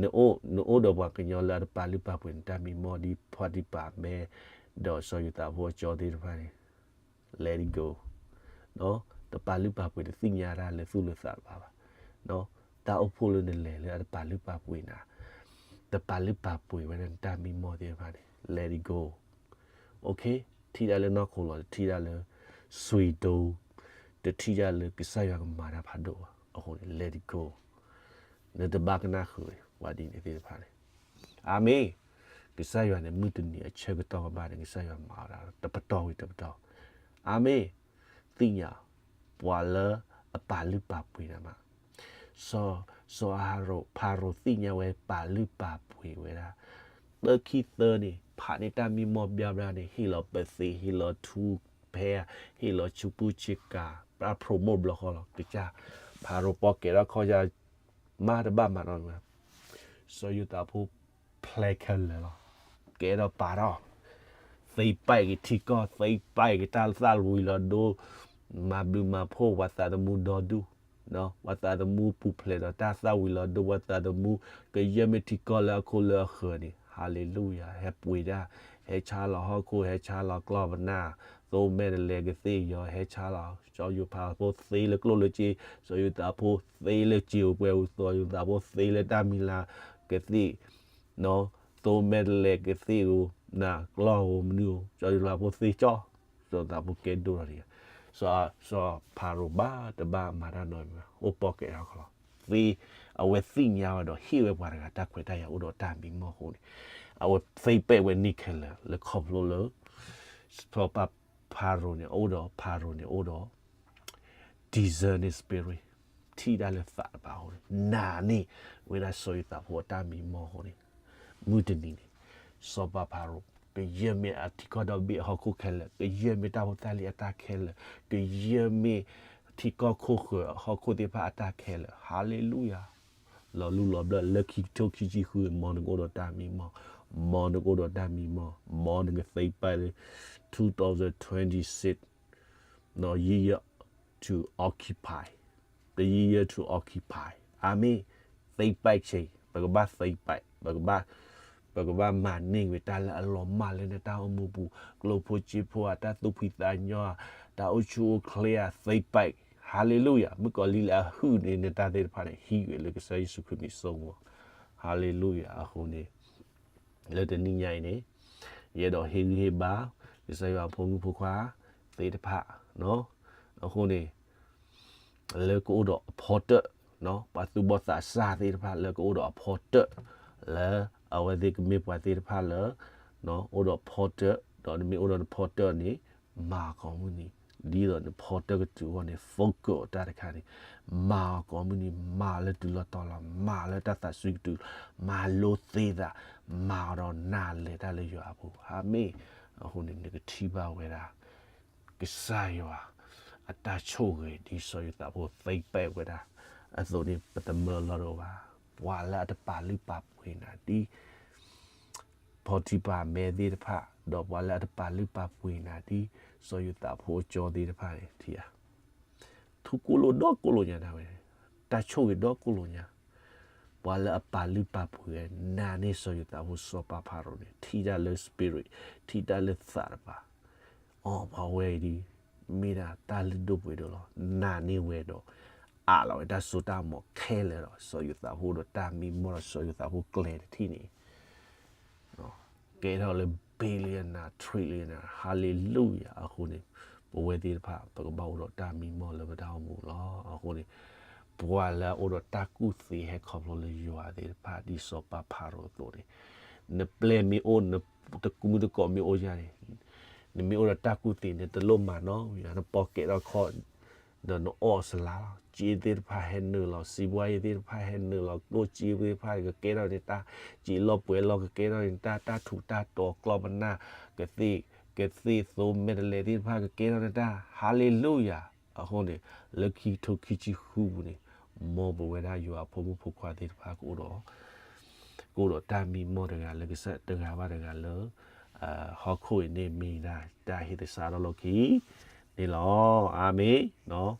အိၣ်, နအိၣ်ဒီးပှၤကညီလၢအတပာ်လုၢ်ပာ်ပှ့ၤနတၢ်မံမီၢ်ဒ်ဖီတံဖၤအမဲာ် ဒီးစီၤယိၤသးဖိအကၠီသ့ၣ်တဖၣ်န့ၣ် let it go. တပာ်လုၢ်ပာ်ပှ့ၤ တသ့ၣ်ညါတၢ်လၢသူၣ်လၢသးတဘၣ်ဘၣ်. တၢ်အိၣ်ဖှိၣ်လၢနလဲၤလၢအတပာ်လုၢ်ပာ်ပှ့ၤနၤ, တပာ်လုၢ်ပာ်ပှ့ၤဝဲဒၣ်နတၢ်မံမီၢ်သ့ၣ်တဖၣ်န့ၣ် let it go. ထံၣ်တၢ်လၢနီၢ်ခိလီၤ, တထံၣ်တၢ်လၢ စွ့ဒိ, တထံၣ်တၢ်လၢကစၢ်ယွၤကမၤတၢ်ဖးဒိၣ်ဘၣ်. အဃိန့ၣ် let it go. နတဘၣ်ကနၣ်ဃုာ် ပှၤဒ်န့ၣ်သ့ၣ်တဖၣ်န့ၣ်. အၤမ့ၣ်. ကစၢ်ယွၤန့ၣ် မုၢ်တနံၤအဆၢကတီၢ်ကဘၣ်န့ၣ် ကစၢ်ယွၤမၤဝဲဒၣ်တပတီၢ်ဝံၤတပတီၢ်. အၤမ့ၣ်. သ့ၣ်ညါ ပှၤလၢအပာ်လုၢ်ပာ်ပှ့ၤနၤမး, စီၤ, စီၤအၤဟရိၣ်, ဖၤရိၤသ့ၣ်ညါဝဲပာ်လုၢ်ပာ်ပှ့ၤဝဲဒၣ်, သၢခံသၢန့ၣ် ဖးန့ၢ်တၢ်မံမီၢ်ဘျါဘျါန့ၣ် ဟ့ၣ်လီၤပသ့, ဟ့ၣ်လီၤထူဖဲ, ဟ့ၣ်လီၤဆူပူဆ့ကၤ, ပှၤ promote ဘျီဃီလီၤ. ကစၢ် ဖၤရိၤပီၢ်ကဲထီၣ်ခီၣ်ယါ မၤတဘၣ်မၤနီတမံၤ, စီၤယိၤသးဖိ ဖျဲခဲလၢာ်လီၤ. ကဲထီၣ်ပာ်ထီၣ်, သ့ပာ်က့ၤထံကီၢ်, သ့ပာ်က့ၤတၢ်သၣ်ဝံၤလီၤဒိ, မၤဘျုးမၤဖှိၣ်ပှၤသးသမူဒီဒူၣ်, ပှၤသးသမူပူၤဖျဲးဒီးတၢ်သၣ်ဝံၤလီၤဒိ, ပှၤသးသမူကယဲၢ်မ့ၢ်ထံကီၢ်လၢအခိၣ်လၢအဃၢၤန့ၣ်, ဟၤလ့လူယၤ, ဟဲပှ့ၤတၢ်, ဟဲဆါလီၤဟီၣ်ခိၣ်, ဟဲဆါလီၤကျီၢ်ပနၢ်, သိမဲာ်တလဲကသ့ၣ်ယီၤ ဟဲဆါလီၤ, စီၤယိၤဖးဖိသ့လၢကျိၣ်လၢစ့, စီၤယိၤသးဖိသ့လၢစ့ဧိၤပှဲၤဧိၤ, စီၤယိၤသးဖိသ့လၢတၢ်မံၤလၤကသ့ၣ် သိမဲာ်တလဲကသ့ၣ်ဧိၤ, နကျီၢ်ဧိၤမနုၤဧိၤ, စီၤယိၤသးဖိသ့ကၠီ, စီၤယိၤသးဖိကဲဒိၣ်ထီၣ်ဒံးဧါ. စီၤဖၤရိၤဘၣ်တဘၣ်မၤတၢ်နီတမံၤဘၣ်, အိၣ်ပီၣ်ကဲထီၣ်ခီလီၤ. သ့, အဝဲသ့ၣ်ညါဝဲဒီးဟ့ၣ်ဝဲပှၤတဂၤတၢ်ခွဲးတၢ်ယာ်အိၣ်ဒီးတၢ်မံမီၢ်အဃိန့ၣ်, အဝဲသ့ပဲာ်ဝဲန့ၣ်ခဲလၢာ် လၢခီဖျိလၢ စီၤပၤဖၤရိၤန့ၣ် အအိၣ်ဒီး ဖၤရိၤန့ၣ်အိၣ်ဒီး discerning spirit ထံၣ်တၢ်လၢသးတပၤအဃိန့ၣ် နာ်န့ၢ်ဝဲဒၣ်စီၤယိၤသးဖိအတၢ်မံမီၢ်အဃိန့ၣ်, မုၢ်တနံၤန့ၣ် စီၤပၤဖၤရိၤ ကယဲၢ်မ့ၢ်အထံကီၢ်ဒီဘ့ၣ်အဟီၣ်ခိၣ်ခဲလၢာ်, ကယဲၢ်မ့ၢ်တၢ်ဖိတၢ်လံၤအတၢ်ခဲလၢာ်, ကယဲၢ်မ့ၢ်ထံကီၢ်ခိၣ်ဃၢၤအဟီၣ်ခိၣ်သ့ၣ်တဖၣ်အတၢ်ခဲလၢာ်, ဟါလ့လူယၤ, လီၤလူလီၤဘျၢၣ် လၢခံကထိခံဆံဃု မ်နကအိၣ်ဒီးတၢ်မံမီၢ်, မ်နကအိၣ်ဒီးတၢ်မံမီၢ်, မ်နကသ့ပဲာ်လၢ two thousand twenty-six နီၤ year to occupy, the year to occupy, အၤမ့ၣ်, သ့ပဲာ်ဆ့, ပကဘၣ်သ့ပဲာ်, ပကဘၣ်, ပကဘၣ်မၤန့ၢ်ဝဲတၢ်လၢအလီၤမၢ်လၢနတၢ်အိၣ်မူပူၤ, ကျိဖိစ့ဖိဧါ, တၢ်သူၣ်ဖှံသးညီဧါ, တၢ်အိၣ်ဆူၣ်အိၣ်ချ့ဧါ, သ့ပဲာ်, ဟါလ့လူယၤ, မုၣ်ကီၤလံၢ်လၢအဟုၣ်န့ၢ်နတၢ်သ့ၣ်တဖၣ်န့ၣ် ဟံးဝဲလၢကစၢ်ယ့ၣ်ၡူးခရံာ်မံၤစိမီၤ, ဟါလ့လူယၤ, အဃိန့ၣ် လၢတနံၤညါအံၤန့ၣ် ယအဲၣ်ဒိးဟ့ၣ်ဂံၢ်ဟ့ၣ်ဘါ ကစၢ်ယွၤအဖိမုၣ်ဖိခွါသ့ၣ်တဖၣ်, အဃိန့ၣ် လၢကအိၣ်ဒီးအဖီတၢၣ်, ပှၤသူၣ်ဘီၣ်သးစၢ်သ့ၣ်တဖၣ် လၢကအိၣ်ဒီးအဖီတၢၣ်, လၢအဝဲသ့ၣ်ကမ့ၢ်ပှၤသ့ၣ်တဖၣ်လၢ အိၣ်ဒီးဖီတၢၣ်, ဒီးနမ့ၢ်အိၣ်ဒီးနဖီတၢၣ်န့ၣ် မၤကိးမုၢ်နံၤ, ဒ်သိးနဖီတၢၣ်ကတုၤအဂီၢ်န့ၣ် focus အီၤတၢ်တခါန့ၣ်, မၤအီၤကိးမုၢ်နံၤ, မၤလၢတုၤလီၤတီၤလီၤ, မၤလၢတၢ်သးစူၤကတုၤ, မၤလိသ့သး, မၤအီၤဒီးနာ်လဲၤတၢ်လၢယွၤအပူၤ, အၤမ့ၣ်, အဃိန့ၣ် နကထံၣ်ဘၣ်ဝဲဒၣ် ကစၢ်ယွၤ အတၢ်ဆိၣ်ဂ့ၤဒ်စီၤယိၤသးဖိသ့ပဲာ်ဝဲဒၣ်, အသိးန့ၣ် ပတမၢလီၤတအိၣ်ဘၣ်, ပှၤလၢအတပာ်လုၢ်ပာ်ပှ့ၤနၤဒ် ဖီတံပၤမဲသ့ၣ်တဖၣ်, ဒီးပှၤလၢအတပာ်လုၢ်ပာ်ပှ့ၤနၤဒ် စီၤယိၤသးဖိအကၠီသ့ၣ်တဖၣ်န့ၣ် ထံဧါ, ထူကိၣ်လိာ်ဒီးကိၣ်လိာ်ညါဒၣ်ဝဲ, တၢ်ဆိၣ်ဂ့ၤဒီးကိၣ်လိာ်ညါ, ပှၤလၢအပာ်လုၢ်ပာ်ပှ့ၤဝဲ နာ်န့ၢ်စီၤယိၤသးဖိစီၤပၤဖၤရိၤန့ၣ် ထံၣ်တၢ်လၢ spirit, ထံၣ်တၢ်လၢသးတပၤ, အီၤပှၤဝဲအံၤဒ် မ့ၢ်ဒၣ်တၢ်လုၢ်ဒိၣ်ပှ့ၤဒိၣ်လီၤ, နာ်န့ၢ်ဝဲဒီး အးလီၤဝဲတၢ်စိတၢ်ကမီၤခဲလၢာ်ဒီး စီၤယိၤသးဖိဒီးတၢ်မံမီၢ်ဒီးစီၤယိၤသးဖိကျဲတထံၣ်န့ၣ် ကဲထီၣ်လၢ billionaire trillionaire ဟါလ့လူယၤ, အဃိန့ၣ် ပဝဲသ့ၣ်တဖၣ် ပကဘၣ်အိၣ်ဒီးတၢ်မံမီၢ်လၢပတၢ်အိၣ်မူလီၤ. အဃိန့ၣ် ပှၤလၢအအိၣ်ဒီးတၢ်ကူၣ်သ့ဟဲခီဖျိလၢယွၤသ့ၣ်တဖၣ် ဒ်စီၤပၤဖၤရိၤအသိးန့ၣ် နပျဲၢ်မ့ၢ်အိၣ် နတမူတကိးမ့ၢ်အိၣ်ယၤန့ၣ် နမ့ၢ်အိၣ်ဒီးတၢ်ကူၣ်သ့ နတလိၣ်မၤနီတမံၤဘၣ်, နပီၣ်ကဲထီၣ်ခီၣ် ဒီးနအီၣ်စလါလီၤ. စ့သ့ၣ်တဖၣ်ဟဲနုာ်လီၤ, စံးဘှါယ့သ့ၣ်တဖၣ်ဟဲနုာ်လီၤ, ကျိၣ်စ့သ့ၣ်တဖၣ်ကကဲထီၣ်န့ၢ်တၢ်, စံးလီၢ်ပှဲၤလီၢ်ကကဲထီၣ်န့ၢ်တၢ်, တၢ်ထူးတၢ်တီၤကျီၢ်ပနၢ် ကသ့ၣ်, ကသ့ၣ်သိမဲာ်တဲးလဲးသ့ၣ်တဖၣ်ကကဲထီၣ်န့ၢ်တၢ်, ဟါလ့လူယၤ. အဃိန့ၣ် လၢခံကထိခံဆံဃုပူၤန့ၣ် မ်ပဝဲဒၣ်ယွၤအဖိမုၣ်ဖိခွါသ့ၣ်တဖၣ်ကအိၣ်ဒီး ကအိၣ်ဒီးတၢ်မံမီၢ်တဂၤလၢကစၢ် တဂၤဘၣ်တဂၤလၢ ဟီၣ်ခိၣ်အံၤန့ၣ်မ့ၢ်ဒၣ်တၢ်ဟ့ၣ်သဆၣ်ထီၣ်လီၢ်ခံန့ၣ်လီၤ. အၤမ့ၣ်.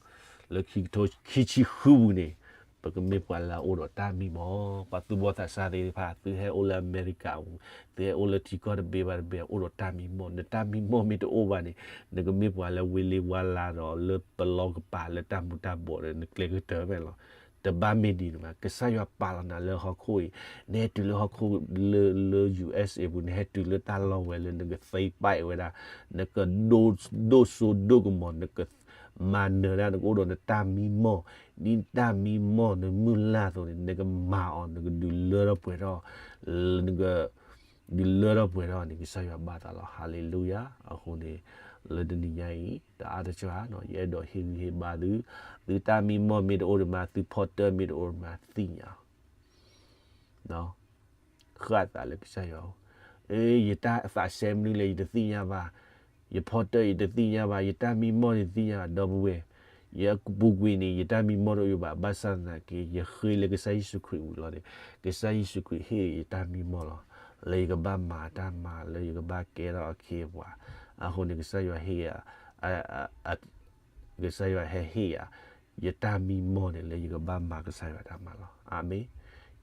လၢခံကထိခံဆံဃုပူၤန့ၣ် ပကမ့ၢ်ပှၤလၢအအိၣ်ဒီးတၢ်မံမီၢ်, ပှၤသူၣ်ဘီၣ်သးစၢ်သ့ၣ်တဖၣ် သုဟဲအိၣ်လၢအမဲရကၤပူၤ, သုဟဲအိၣ်လၢထံကီၢ်တဘ့ၣ်ဘၣ်တဘ့ၣ် အိၣ်ဒီးတၢ်မံမီၢ်, နတၢ်မံမီၢ်မ့ၢ်တအိၣ်ဘၣ်န့ၣ် နကမ့ၢ်ပှၤလၢဝ့ၤလ့ၤဝါလါဒီးလၢပလီၢ်ကပၤလၢတၢ်မူၤတၢ်ဘှီးဒီး နကျဲကတၢၢ်ဖဲလီၤ. တဘၣ်မ့ၢ်ဒ်န့ၣ်ဘၣ်. ကစၢ်ယွၤပာ်လီၤနၤလၢဟီၣ်ခိၣ်အံၤ, နဟဲတုၤလၢဟီၣ်ခိၣ်လၢ လၢ ယူႇအၢၣ်စ်အ့ ပူၤ, နဟဲတုၤလၢတၢ်လီၢ်ဝဲလၢနကသ့ပဲာ်ဝဲဒၣ်, နကဒိၣ်စိဒိၣ်ကမီၤ, နကမၤနၢၤဒၣ် နကအိၣ်ဒီးနတၢ်မံမီၢ်, ဒ်နတၢ်မံမီၢ်နမုၢ်လၢ်အသိးန့ၣ် နကမၤအီၤ နကဒုးလၢထီၣ်ပှဲၤထီၣ်, နက ဒုးလၢထီၣ်ပှဲၤထီၣ်န့ၣ် ကစၢ်ယွၤဘၣ်သးလီၤ. ဟါလ့လူယၤ. အဃိန့ၣ် လၢတနံၤညါအံၤ တအါတကၢၢ်ဧါ, ယအဲၣ်ဒိးဟ့ၣ်ဂံၢ်ဟ့ၣ်ဘါသု, သုတၢ်မံမီၢ်မ့ၢ်တအိၣ်ဒံးမး, သုဖီတၢၣ်မ့ၢ်တအိၣ်ဒံးမး သ့ၣ်ညါအီၤ ဃၣ်သးလၢကစၢ်ယွၤ, ယတၢ်သးစဲမနုၤလဲၣ် ယတသ့ၣ်ညါဘၣ်, ယဖီတၢၣ်ယတသ့ၣ်ညါဘၣ်, ယတၢ်မံမီၢ်ယတသ့ၣ်ညါဘၣ်, ဒီပုၢ်ဝဲၢ်, ယပူၤကွံာ်န့ၣ် ယတၢ်မံမီၢ်တအိၣ်ဘၣ်, ဘၣ်ဆၣ်သနာ်က့ ယဃ့လၢကစၢ်ယ့ၣ်ၡူးခရံာ်အပူၤလီၤန့ၣ်, ကစၢ်ယ့ၣ်ၡူးခရံာ်ဟ့ၣ်ယတၢ်မံမီၢ်လီၤ, လၢယကဘၣ်မၤတၢ်မၤ လၢယကဘၣ်ကဲထီၣ်အခ့အပှၤ, အဃိန့ၣ် ကစၢ်ယွၤဟ့ၣ်ယၤ ကစၢ်ယွၤဟဲဟ့ၣ်ယၤ ယတၢ်မံမီၢ်န့ၣ် လၢယကဘၣ်မၤကစၢ်ယွၤတၢ်မၤလီၤ. အၤမ့ၣ်.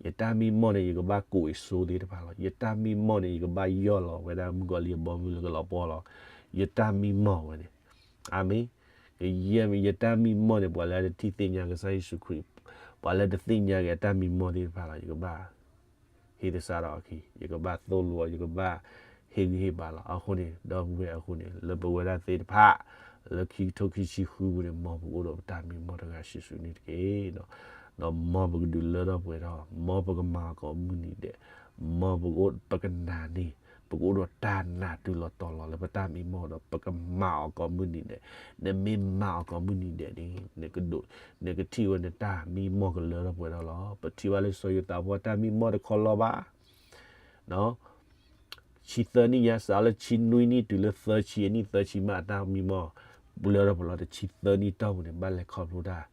ယတၢ်မံမီၢ်န့ၣ် ယကဘၣ်ကိးအံၤစိသ့ၣ်တဖၣ်လီၤ. ယတၢ်မံမီၢ်န့ၣ် ယကဘၣ်ယီၢ်လီၤဝဲဒၣ်မုၣ်ကီၤလံၢ်အဘီမုၢ်လၢကလီၤပှီၢ်လီၤ. ယတၢ်မံမီၢ်ဝဲန့ၣ်, အၤမ့ၣ်, ကယဲၢ်မ့ၢ်ယတၢ်မံမီၢ်န့ၣ် ပှၤလၢအတထံၣ်သ့ၣ်ညါကစၢ်ယ့ၣ်ၡူးခရံာ်, ပှၤလၢတသ့ၣ်ညါက့ၤအတၢ်မံမီၢ်သ့ၣ်တဖၣ်လီၤ. ယကဘၣ် ဟ့ၣ်သဆၣ်ထီၣ်အခံ, ယကဘၣ်သိၣ်လိအီၤ, ယကဘၣ်ဟ့ၣ်ဂံၢ်ဟ့ၣ်ဘါလီၤ. အဃိန့ၣ် ဒီပုၢ်ဝဲၢ်အဃိန့ၣ် လၢပဝဲဒၣ်သ့ၣ်တဖၣ် လၢခံကထိခံဆံဃုပူၤန့ၣ် မ်ပကအိၣ်ဒီးပတၢ်မံမီၢ်တဂၤစုာ်စုာ်န့ၣ်တက့ၢ်. ဒီးမ်ပကဒုးလၢထီၣ်ပှဲၤထီၣ်, မ်ပကမၤအီၤကိးမုၢ်နံၤဒဲး, မ်ပကအိၣ် ပကနာ်န့ၢ်, ပကအိၣ်ဒီးတၢ်နာ်တုၤလီၤတီၤလီၤလၢပတၢ်မံမီၢ်ဒီး ပကမၤအီၤကိးမုၢ်နံၤဒဲး, နမ့ၢ်မၤအီၤကိးမုၢ်နံၤဒဲးန့ၣ် နကဒိး, နကထံၣ်ဝဲနတၢ်မံမီၢ်ကလၢထီၣ်ပှဲၤထီၣ်လီၤ. ပထံၣ်ဘၣ်လၢစီၤယိၤသးဖိအတၢ်မံမီၢ်တခီလီၤဘၣ် ဆံသၢနံၣ်ညါ စးလၢဆံနွံနံၣ်တုၤလၢသၢဆံအနံၣ်သၢဆံမး အတၢ်မံမီၢ် ပူၤလၢထီၣ်ပလီၢ်တဆံသၢနံၣ်တီၢ်ပူၤန့ၣ် ဘၣ်လဲၤခီဖျိတၢ်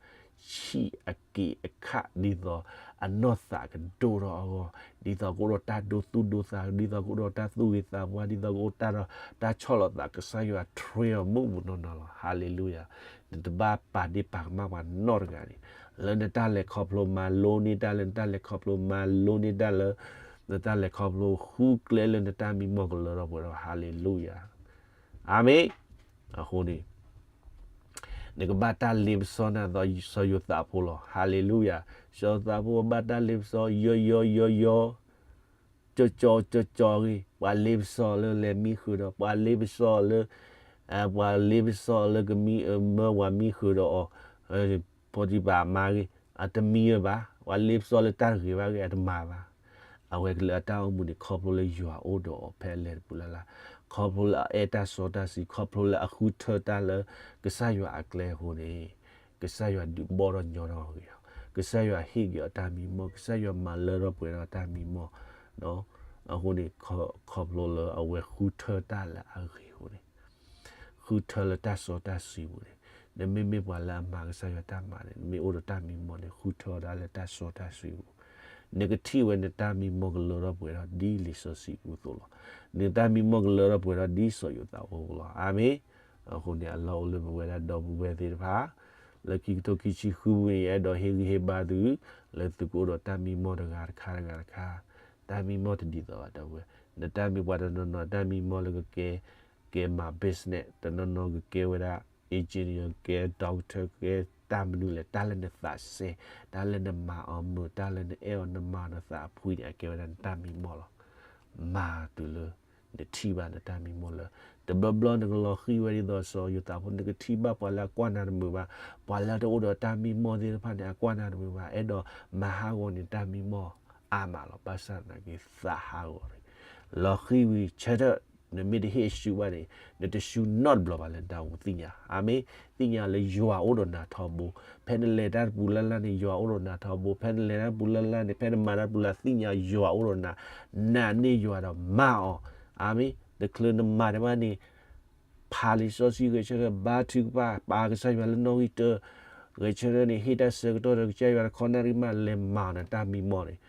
ဆံးအက့ၤအခး ဒ်သိးအနီၢ်သးကဒိၣ်ထီၣ်အဂီၢ်, ဒ်သိးကအိၣ်ဒီးတၢ်ဒိသူၣ်ဒိသး, ဒ်သိးကအိၣ်ဒီးတၢ်သူၣ်ဂ့ၤသးဝါ, ဒ်သိးကအိၣ်တၢ်ဒီးတၢ်ဆီၣ်လီၤသး ကစၢ်ယွၤ train အီၤမုၢ်မုၢ်နီၢ်နီၢ်လီၤ. Hallelujah. နတဘၣ်ပာ်ဒ့ၣ်ပာ်ကမၣ်ပှၤနီတဂၤန့ၣ် လၢနတၢ်လဲၤခီဖျိမၤလိန့ၢ်တၢ်လၢ နတၢ်လဲၤခီဖျိမၤလိန့ၢ်တၢ်လၢ နတၢ်လဲၤခီဖျိဃုကျဲလၢနတၢ်မံမီၢ်ကလၢထီၣ်ပှဲၤထီၣ် Hallelujah. အၤမ့ၣ်. အဃိန့ၣ် နကဘၣ်တၢ်လ့ပစီနၤသိးစီၤယိၤသးဖိလီၤ. Hallelujah. စီၤယိၤသးဖိဘၣ်တၢ်လ့ပစီ ယီယီယီယီ ကၠီကၠီကၠီကၠီဂ့ၤ, ပှၤလ့ပစီလၢလဲၤမံဃုာ်ဒီး, ပှၤလ့ပစီလၢ ပှၤလ့ပစီလၢကမံမၢပှၤမံဃုာ်ဒီးအီၤ, ဖိတံၢ်ပၤအမါဂ့ၤ, အတမံဝဲဘၣ်. ပှၤလ့ပစီလၢတၢ်တဂ့ၤဘၣ်ဂ့ၤ အတမၤဘၣ်. အဝဲကလၢအတၢ်အိၣ်မူန့ၣ် ခီဖျိလၢယွၤအိၣ်ဒီးအီၤဖဲအလဲၤတပူၤလၢ်လၢ်, ခီဖျိလၢအအဲၣ်တၢ်စီတၢ်ဆှံ, ခီဖျိလၢအဃုထၢတၢ်လၢကစၢ်ယွၤအကျဲအဃိန့ၣ် ကစၢ်ယွၤဒုးဘီၣ်ထီၣ်ညီထီၣ်အီၤဂ့ၤလီၤ. ကစၢ်ယွၤဟ့ၣ်က့ၤအီၤတၢ်မံမီၢ်, ကစၢ်ယွၤမၤလၢထီၣ်ပှဲၤထီၣ်တၢ်မံမီၢ်. အဃိန့ၣ် ခီဖျိလၢအဝဲဃုထၢတၢ်လၢအဂ့ၤအဃိန့ၣ် ဃုထၢလၢတၢ်စီတၢ်ဆှံပူၤန့ၣ်, နမ့မ့ၢ်ပှၤလၢအမၤကစၢ်ယွၤတၢ်မၤန့ၣ် နမ့ၢ်အိၣ်ဒီးတၢ်မံမီၢ်န့ၣ် ဃုထၢဒၣ်လၢတၢ်စီတၢ်ဆှံပူၤ, နကထံၣ်ဝဲနတၢ်မံမီၢ်ကလၢထီၣ်ပှဲၤထီၣ်ဒ်လံာ်စီဆှံအသိးလီၤ. နတၢ်မံမီၢ်ကလၢထီၣ်ပှဲၤထီၣ်ဒ်စီၤယိၤသးဖိလီၤ. အၤမ့ၣ်. အဃိန့ၣ် အလီၢ်အိၣ်လၢပဝဲဒၣ်ဒီပုၢ်ဝဲၢ်သ့ၣ်တဖၣ် လၢခံကထိခံဆံဃုပူၤန့ၣ် ယအဲၣ်ဒိးဟ့ၣ်ဂံၢ်ဟ့ၣ်ဘါသု လၢသုကအိၣ်ဒီးတၢ်မံမီၢ်တဂၤတခါတဂၤတခါ, တၢ်မံမီၢ်တဒ်သိးဘၣ် ဒီပုၢ်ဝဲၢ်, နတၢ်မံပှၤတနီၤနီၤ တၢ်မံမီၢ်လၢကကဲ ကဲမၤ business, တနီၤနီၤကကဲဝဲဒၣ် engineer, ကဲ doctor, ကဲတၢ်မနုၤလဲၣ်, တၢ်လၢနသးစဲ, တၢ်လၢနမၤအီၤမုာ်, တၢ်လၢနအဲၣ်အီၤနမၤအီၤနသးအဖှံန့ၣ် အကဲဝဲဒၣ်နတၢ်မံမီၢ်လီၤ. မၤတုၤလၢ နထံၣ်ဘၣ်နတၢ်မံမီၢ်လၢ တဘျီဘျီနကလီၤဃံၤဝဲဒ်သိးစီၤယိၤသးဖိ နကထံၣ်ဘၣ်ပှၤလၢအကွၢ်နၤတမုာ်ဘၣ်, ပှၤလၢတအိၣ်ဒီးတၢ်မံမီၢ်သ့ၣ်တဖၣ်န့ၣ် အကွၢ်နၤတမုာ်ဘၣ်, အဲၣ်ဒိးမၤဟးဂီၤန့ၣ်တၢ်မံမီၢ်အါမးလီၤ. ဘၣ်ဆၣ်သနာ်က့သးဟးဂီၤန့ၣ် လီၤဃံၤဝံၤဆၢထၢၣ် နမ့ၢ်တဟ့ၣ်အရှုံးဘၣ်န့ၣ် နတရှုံးနီတဘျီဘၣ်လၢနတၢ်အိၣ်မူသ့ၣ်ညါ. အၤမ့ၣ်. သ့ၣ်ညါလၢယွၤအိၣ်ဒီးနၤထီဘိ, ဖဲနလဲၤတၢ်တပူၤလၢ်လၢ်န့ၣ် ယွၤအိၣ်ဒီးနၤထီဘိ, ဖဲနလဲၤတၢ်တပူၤလၢ်လၢ်န့ၣ် ဖဲနမၤတၢ်တပူၤလၢ် သ့ၣ်ညါယွၤအိၣ်ဒီးနၤ, နာ်န့ၢ်ယွၤဒီးမၤအီၤ. အၤမ့ၣ်. တချုးနမၤတဘၣ်န့ၣ် ဖးလံာ်စီဆှံဂဲၤဆၢထၢၣ် ဘါထုကဖၣ် ပာ်ကစၢ်ယွၤလၢနီၣ်ဂံၢ်တၢ, ဂဲၤဆၢထၢၣ်န့ၣ် ဟ့ၣ်တၢ်ဆၢကတီၢ်ဒီးကစၢ်ယွၤတခီနၣ်ရံၣ်မး လဲၤမၤအီၤနတၢ်မံမီၢ်န့ၣ်,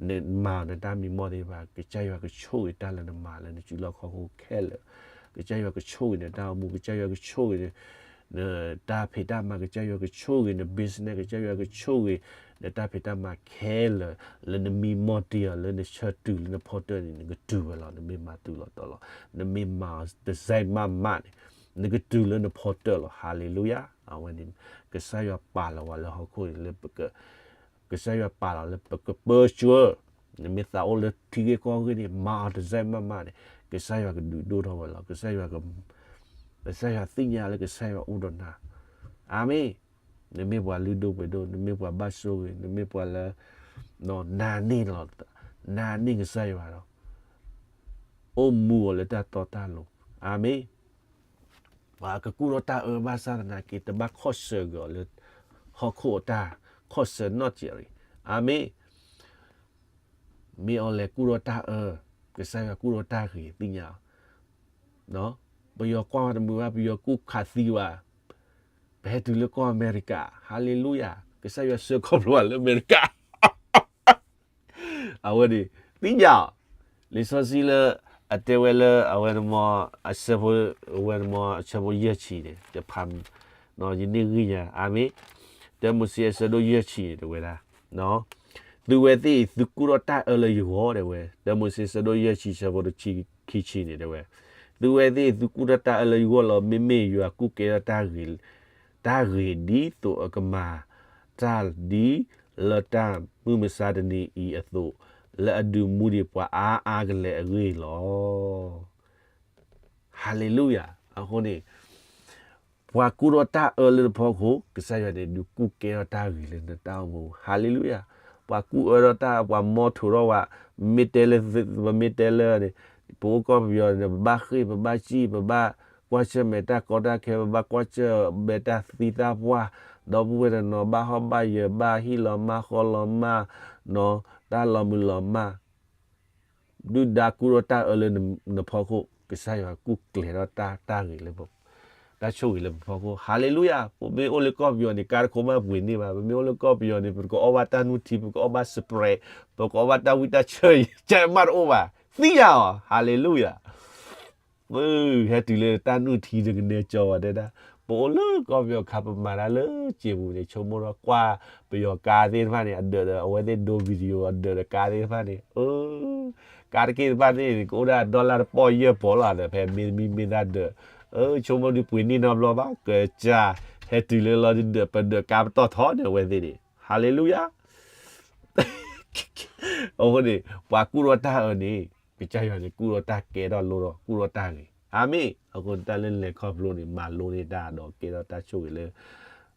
နမၤအီၤနတၢ်မံမီၢ်သ့ၣ်တဖၣ် ကစၢ်ယွၤကဆိၣ်ဂ့ၤတၢ်လၢနမၤလၢနစုလီၢ်ခီၣ်ခိၣ်ခဲလၢာ်, ကစၢ်ယွၤကဆိၣ်ဂ့ၤနတၢ်အိၣ်မူ, ကစၢ်ယွၤကဆိၣ်ဂ့ၤ နတၢ်ဖံးတၢ်မၤ, ကစၢ်ယွၤကဆိၣ်ဂ့ၤန business, ကစၢ်ယွၤကဆိၣ်ဂ့ၤ နတၢ်ဖံးတၢ်မၤခဲလၢာ်, လၢနမံမီၢ်တ့ၢ်အီၤ လၢနဆၢတုၤလၢနဖီတၢၢ်န့ၣ် နကတုၤဝဲလီၤ. နမ့ၢ်မၤတုၤလီၤတီၤလီၤ, နမ့ၢ်မၤအီၤတစဲးမးမးန့ၣ် နကတုၤလၢနဖီတၢၢ်လီၤ. ဟါလ့လူယၤ. အဝဲန့ၣ် ကစၢ်ယွၤပာ်လီၤဝဲလၢဟီၣ်ခိၣ်န့ၣ်လၢ ကစၢ်ယွၤပာ်လီၤလၢပကပၢဆှၢ, နမ့ၢ်သးအိၣ်လၢထံဂ့ၢ်ကီၢ်ဂ့ၢ်န့ၣ် မၤအီၤတစဲးမးမးန့ၣ် ကစၢ်ယွၤကဒုးဒိၣ်ထီၣ်ဝဲလီၤ. ကစၢ်ယွၤက, ကစၢ်ယွၤသ့ၣ်ညါလၢကစၢ်ယွၤအိၣ်ဒီးနၤ. အၤမ့ၣ်. နမ့ၢ်ပှၤလုၢ်ဒိၣ်ပှ့ၤဒိၣ်, နမ့ၢ်ပှၤဘၣ်ဆိၣ်ဂ့ၤ, နမ့ၢ်ပှၤလၢ နာ်န့ၢ်လီၤ, နာ်န့ၢ်ကစၢ်ယွၤဒီး အိၣ်မူအီၤလၢတၢ်တီတၢ်လိၤ. အၤမ့ၣ်. ပှၤကကူၣ်ထီၣ်တၢ်အၢဘၣ်ဆၣ်သနာ်က့ တဘၣ်ခီၣ်ဆၢက့ၤအီၤလၢ ဟီၣ်ခိၣ်အတၢ်ခီၣ်ဆၢနီၢ်ကဲးရံၣ်. အၤမ့ၣ်. မ့ၢ်အီၤလဲၤကူၣ်ထီၣ်တၢ်အၢ, ကစၢ်ယွၤကူၣ်ထီၣ်တၢ်ဂ့ၤသ့ၣ်ညါ. ပယီၤကွၢ်ဝဲတမုာ်ဘၣ်, ပယီၤကူၣ်ခးသံဝဲ, ပဟဲတုၤလၢကီၢ်အမဲရကၤ. ဟါလ့လူယၤ. ကစၢ်ယွၤစၢၤခီဖျိလၢအမဲရကၤ အဝဲန့ၣ် သ့ၣ်ညါအီၤ, လံာ်စီဆှံလၢ အတဲဝဲလၢ အဝဲန့ၣ်မ့ၢ် အဆၢဖိ, အဝဲန့ၣ်မ့ၢ်အဆၢဖိယဲၢ်ဆံန့ၣ် ယဖး, ယန့ၢ်ဂံၢ်ညါ, အၤမ့ၣ်, တၢမိၤၡ့အဆၢဒိၣ်ယဲၢ်ဆံန့ၣ် တဲဝဲဒၣ်, သုဝဲသ့ၣ်အံၤ သုကူၣ်ထီၣ်တၢ်အၢလၢယဂီၢ် တဲဝဲ, တၢမိၤၡ့အဆၢဒိၣ်ယဲၢ်ဆံ ဆၢဖိတဆံခံဆံန့ၣ် တဲဝဲ, သုဝဲသ့ၣ်အံၤ သုကူၣ်ထီၣ်တၢ်အၢလၢယဂီၢ်လီၤ. မ့မ့ၢ်ယွၤကူၣ်ကဲထီၣ်တၢ်ဂ့ၤ တၢ်ဂ့ၤဒ်သိးအကမၤတၢ်ဒ် လၢတၢ်မုၢ်မဆါတနံၤအံၤအသိး, လၢအဒုးမူဒံးပှၤအါအါကလဲာ်အဂ့ၢ်လီၤ. ဟါလ့လူယၤ. အဃိန့ၣ် ပှၤကူၣ်ထီၣ်တၢ်အၢလၢနဖီခိၣ်, ကစၢ်ယွၤန့ၣ် ဒုးကူၣ်ကဲထီၣ်တၢ်ဂ့ၤလၢနတၢ်အိၣ်မူ, ဟါလ့လူယၤ. ပှၤကူၣ်အၢထီၣ်တၢ်, ပှၤမီထိးထီၣ်ဝဲ, မ့ၢ်တဲလၢ, ပမ့ၢ်တဲလၢန့ၣ်, ပအိၣ်ကီၢ်ပယီၤန့ၣ် ပဘၣ်ဃ့ၢ်, ပဘၣ်စံၣ်, ပဘၣ်ကွၢ်ဆၢၣ်မဲာ်တၢ်ကီတၢ်ခဲ, ပဘၣ်ကွၢ်ဆၢၣ်မဲာ်တၢ်သံတၢ်ပှၢ်, ဒီပုၢ်ဝဲၢ်တနီၤ ဘၣ်ဟီၣ်ဘၣ်ယၢၤ, ဘၣ်ဟံၣ်လီၤမၢ်ဃီလီၤမၢ်, တၢ်လီၤမုၢ်လီၤမၢ် ဒုၣ်ဒါကူၣ်ထီၣ်တၢ်အၢလၢနဖီခိၣ်, ကစၢ်ယွၤကူၣ်ကျဲၤထီၣ်တၢ်ဂ့ၤလၢ, တၢ်ဆိၣ်ဂ့ၤလၢပဖီခိၣ်, ဟါလ့လူယၤ. ပမ့ၢ်အိၣ်လၢကီၢ်ပယီၤန့ၣ် ကါတခိၣ်မးပှ့ၤန့ၢ်ဘၣ်, ပမ့ၢ်အိၣ်လၢကီၢ်ပယီၤန့ၣ် ပတကအီၣ်ဘၣ်တၢ်နုၢ်ထံ, ပကအီၣ်ဘၣ် Sprite, ပကအီၣ်ဘၣ်တၢ်ဝံၣ်တၢ်ဆၢ, ကမးတအိၣ်ဘၣ်, သ့ၣ်ညါအီၤ, ဟါလ့လူယၤ. ဟဲတုၤလၢတၢ်နုၢ်ထံတကနဲကၠီဝဲဒၣ်, ပအိၣ်လၢကီၢ်ပယီၤခါ ပမၤတၢ်လၢစံာ်ပူၤန့ၣ် ဆိကမိၣ်ထီၣ်ကွၢ် ပယီၤကါသ့ၣ်တဖၣ်န့ၣ် အဒၢးဒီး အဝဲသ့ၣ်ဒိ video အဒၢးဒီးကါသ့ၣ်တဖၣ်န့ၣ်, ကါတက့ၢ်တဖၣ်န့ၣ် ကအိၣ်ဒၣ် dollar တပီၢ်ယဲၢ်ပီၢ်လီၤဒီး ဖဲမ့တမံမ့ၢ်တၢ်ဒၢး, ဆိကမိၣ်ဒုးပှ့ၤန့ၢ်နီတဘျီဘၣ်, ကစၢ်, ဟဲတုၤလၢလီၤဒုးဒၢး ပဒၢးကါပတီၢ်ထီန့ၣ် အဝဲသ့ၣ်န့ၣ်, ဟါလ့လူယၤ. အဃိန့ၣ် ပှၤကူၣ်ထီၣ်တၢ်အၢန့ၣ် ကစၢ်ယွၤန့ၣ် ကူၣ်ထီၣ်တၢ်ကဲထီၣ်လိၣ်ထီၣ် ကူၣ်ထီၣ်တၢ်ဂ့ၤ, အၤမ့ၣ်. အဃိန့ၣ် တၢ်လၢလဲၤခီဖျိန့ၣ် မၤလိန့ၢ်တၢ်ဒီးကဲထီၣ်တၢ်ဆိၣ်ဂ့ၤလၢ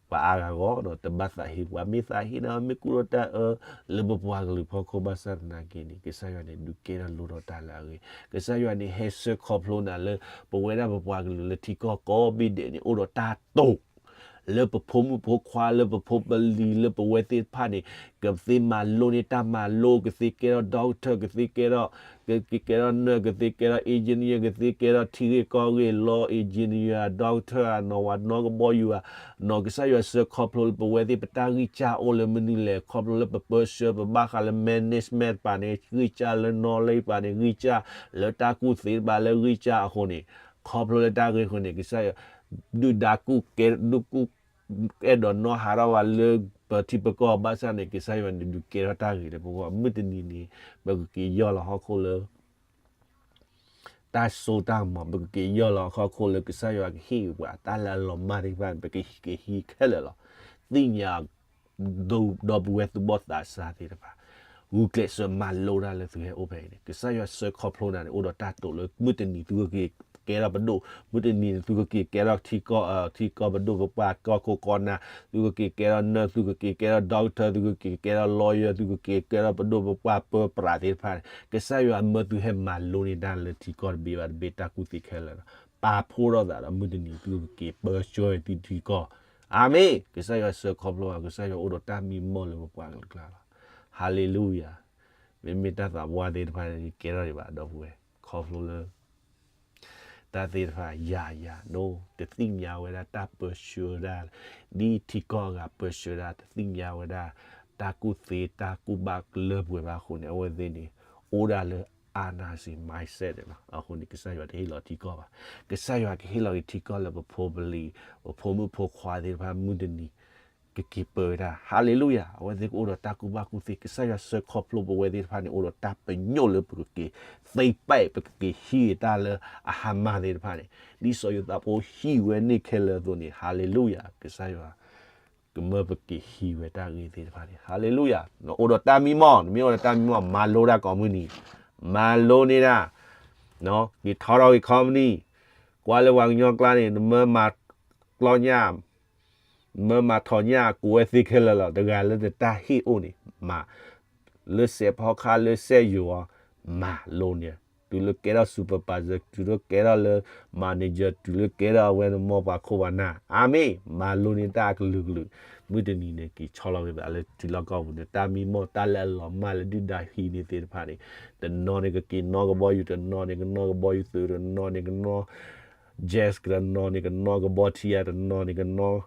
ပှၤအါဂၤအဂီၢ်ဒီး တဘၣ်သးဟ့, ပှၤမ့ၢ်သးဟ့န့ၣ် မ့ၢ်ကူၣ်ထီၣ်တၢ်အၢ လၢပပှၤကလုာ်ဖီခိၣ်ဘၣ်ဆၣ်သနာ်က့န့ၣ် ကစၢ်ယွၤန့ၣ် ဒုးကဲထီၣ်လိၣ်ထီၣ်တၢ်လၢအဂ့ၤ, ကစၢ်ယွၤန့ၣ် ဟဲဆှၢခီဖျိနၤလၢ ပဝဲဒၣ်ပပှၤကလုာ်လၢထံကီၢ်ကိးဘ့ၣ်ဒဲးန့ၣ် အိၣ်ဒီးတၢ်တိာ် လၢပဖိမုၣ်ဖိခွါ လၢပဖိပလံၤ လၢပဝဲသ့ၣ်တဖၣ်န့ၣ် ကသ့မၤလိန့ၢ်တၢ်မၤလိ, ကသ့ကဲထီၣ် doctor, ကသ့ကဲထီၣ်, ကသ့ကဲထီၣ် nurse, ကသ့ကဲထီၣ် engineer, ကသ့ကဲထီၣ်ထံဂ့ၢ်ကီၢ်ဂ့ၢ် law, engineer, doctor, နီၢ်ဝၤနီၢ်ကဘီယူၤဧါ, နီၢ်ကစၢ်ယွၤဆှၢခီဖျိလၢပဝဲသ့ၣ် ပတၢ်ဂံၢ်စၢ်အိၣ်လၢမနုၤလဲၣ်, ခီဖျိလၢပပၢဆှၢ ပဘၣ်ဃးလၢ management တဖၣ်န့ၣ် ဂံၢ်စၢ်လၢ knowledge တဖၣ်န့ၣ် ဂံၢ်စၢ်လၢတၢ်ကူၣ်သ့တဖၣ်လၢဂံၢ်စၢ်အဃိန့ၣ်, ခီဖျိလၢတၢ်ဂ့ၢ်အဃိန့ၣ် ကစၢ်ယွၤ ဒုၣ်ဒါကူၣ်ကဲ ဒုးကူၣ် အဲၣ်ဒိးနီၢ်ဟးထီၣ်ဝဲလၢပထံပကီၢ်ဘၣ်ဆၣ်န့ၣ် ကစၢ်ယွၤန့ၣ် ဒုးကဲထီၣ်တၢ်ဂ့ၤလၢပဂီၢ်, မုၢ်တနံၤန့ၣ် ပကက့ၤယီၢ်လီၤဟီၣ်ခိၣ်လၢ တၢ်စိတၢ်ကမီၤ, ပကက့ၤယီၢ်လီၤဟီၣ်ခိၣ်လၢကစၢ်ယွၤကဟ့ၣ်ပှၤတၢ်လၢအလီၤမၢ်သ့ၣ်တဖၣ်န့ၣ် ပကက့ၤဟံးခဲလၢာ်လီၤ. သ့ၣ်ညါ ဒီပုၢ်ဝဲၢ်သူၣ်ဘီၣ်သးစၢ်သ့ၣ်တဖၣ်, ဂုာ်ကျဲးစၢးမၤလိတၢ်လၢသုဟဲအိၣ်ဖဲအံၤန့ၣ် ကစၢ်ယွၤဆှၢခီဖျိနၤန့ၣ် အိၣ်ဒီးတၢ်တိာ်လၢ မုၢ်တနံၤသုကက့ၤကဲထီၣ်ပဒိၣ်, မုၢ်တနံၤန့ၣ် သုကက့ၤကဲထီၣ်ထံကီၢ်, ထံကီၢ်ပဒိၣ်ပပှၢ်ကီၢ်ခိၣ်ကီၢ်နၢ်, သုကက့ၤကဲထီၣ် nurse, သုကက့ၤကဲထီၣ် doctor, သုကက့ၤကဲထီၣ် lawyer, သုကက့ၤကဲထီၣ်ပဒိၣ်ပပှၢ်ပၢပြးသ့ၣ်တဖၣ်န့ၣ် ကစၢ်ယွၤမၢသုဟဲမၤလိန့ၢ်တၢ်လၢထံကီၢ်တဘ့ၣ်ဘၣ်တဘ့ၣ် တၢ်ကူၣ်သ့ခဲလၢာ်လီၤ. ပာ်ဖှိၣ်ထီၣ်သးဒီး မုၢ်တနံၤသုကက့ၤပၢဆှၢသုထံကီၢ်. အၤမ့ၣ်. ကစၢ်ယွၤဆှၢခီဖျိဘၣ်, ကစၢ်ယွၤအိၣ်ဒီးတၢ်မံမီၢ်လၢပပှၤကလုာ်အကျါလီၤ. ဟါလ့လူယၤ. မ့မ့ၢ်တၢ်သးပှၢ်သ့ၣ်တဖၣ်န့ၣ် ကဲထီၣ်ဒံးဘၣ် ဒီပုၢ်ဝဲၢ်, ခီဖျိလၢ တၢ်သ့ၣ်တဖၣ်ယၤယၤဒိၣ် တသ့ၣ်ညါဝဲဒၣ်တၢ်ပၢဆှၢဒၣ်, ဒ်ထံကီၢ်အဂၤပၢဆှၢဒၣ် တသ့ၣ်ညါဝဲဒၣ် တၢ်ကူၣ်သ့တၢ်ကူၣ်ဘၣ်လၢပှဲၤဘၣ်အဃိန့ၣ် အဝဲသ့ၣ်န့ၣ် အိၣ်ဒၣ်လၢ အါနၢ်စံ mindset န့ၣ်လီၤ. အဃိန့ၣ် ကစၢ်ယွၤတဟ့ၣ်လီၤထံကီၢ်ဘၣ်. ကစၢ်ယွၤကဟ့ၣ်လီၤက့ၤထံကီၢ်လၢပဖိပလံၤ, ပဖိမုၣ်ဖိခွါသ့ၣ်တဖၣ် မုၢ်တနံၤ ကက့ၤပၢဝဲဒၣ်. ဟါလ့လူယၤ. အဝဲသ့ၣ်ကအိၣ်ဒီးတၢ်ကူၣ်ဘၣ်ကူၣ်သ့, ကစၢ်ယွၤဆှၢခီဖျိပဝဲသ့ၣ်တဖၣ်န့ၣ် အိၣ်ဒီးတၢ်ပညိၣ်လၢပကက့ၤ သ့ပဲာ် ပကက့ၤဟံးတၢ်လၢအဟါမၢ်သ့ၣ်တဖၣ်န့ၣ် ဒ်စီၤယိၤသးဖိဟံးဝဲန့ၣ်ခဲလၢာ်အသိးန့ၣ် ဟါလ့လူယၤ. ကစၢ်ယွၤ ကမၢပက့ၤဟံးဝဲတၢ်ဂ့ၢ်သ့ၣ်တဖၣ်န့ၣ် ဟါလ့လူယၤ. နအိၣ်ဒီးတၢ်မံမီၢ်, နမ့ၢ်အိၣ်ဒီးတၢ်မံမီၢ် မၤလိဒၣ်ကိးမုၢ်နံၤ, မၤလိန့ၢ်ဒၣ်, က့ၤထီထီၣ်က့ၤ company, ကွၢ်လၢပှၤကညီကျါန့ၣ် နမၢမၤကျီညၣ် မၢမၤထီၣ်ညၣ် ကိးဝဲသ့ခဲလၢာ်လီၤ. တဂၤလၢနတၢ်ဟ့ၣ်အိၣ်န့ၣ် မၤ, လၢစဲးဖီခါ လၢစဲးယိၤအီၤ မၤလိန့ၣ်, တုၤလၢကဲထီၣ် supervisor, တုၤလၢကဲထီၣ်လၢ manager, တုၤလၢကဲထီၣ်အဝဲန့ၣ် မ်ပှၤခိၣ်ပှၤနၢ်, အၤမ့ၣ်, မၤလိန့ၢ်တၢ်အကလုာ်ကလုာ်, မုၢ်တနံၤန့ၣ် က့ၤဆီလီၤက့ၤသးလၢထံလီၢ်ကီၢ်ပူၤန့ၣ် တၢ်မံမီၢ် တၢ်လၢအလီၤမၢ်လၢဒုၣ်ဒါဟံးန့ၢ်သ့ၣ်တဖၣ်န့ၣ်, တနီၤန့ၣ်ကက့ၤနီၣ်ကဘီယူၤ, တနီၤန့ၣ်ကနီၣ်ကဘီယူၤသုး, တနီၤန့ၣ်ကနီၣ် gas, တနီၤန့ၣ်ကနီၣ်ကဘီထံဧါ, တနီၤန့ၣ်ကနီၣ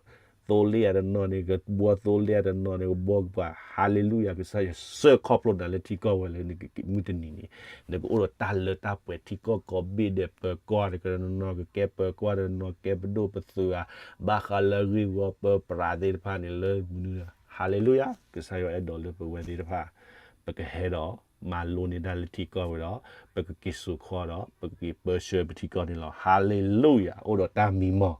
်သိလ့ၣ်ဧါ, တနီၤန့ၣ်ကဘှီသိလ့ၣ်ဧါ, တနီၤန့ၣ်ကဘှီကပၤ, ဟါလ့လူယၤ, ကစၢ်ယွၤဆှၢခီဖျိနၤလၢထံကီၢ်ဝဲလၢမုၢ်တနံၤန့ၣ်, နကအိၣ်ဒီးတၢ်လၢတၢ်ပှဲၤထံကီၢ်ကိးဘ့ၣ်ဒဲး ပၢၤကီၢ်တနီၤကကဲပၢၤကီၢ်, တနီၤကဲပဒိၣ်ပသုးဧါ, ဘၣ်ဃးလၢဂ့ၢ်ဝီပၢပြးသ့ၣ်တဖၣ်န့ၣ်လၢမနုၤ, ဟါလ့လူယၤ, ကစၢ်ယွၤအဲၣ်ဒိးလၢပဝဲသ့ၣ်တဖၣ် ပကဟဲဒီး မၤလိန့ၢ်တၢ်လၢထံကီၢ်ဝဲဒီး ပကက့ၤစိာ်ခီဒီး ပကက့ၤပၢဆှၢပထံကီၢ်န့ၣ်လီၤ. ဟါလ့လူယၤ, အိၣ်ဒီးတၢ်မံမီၢ်,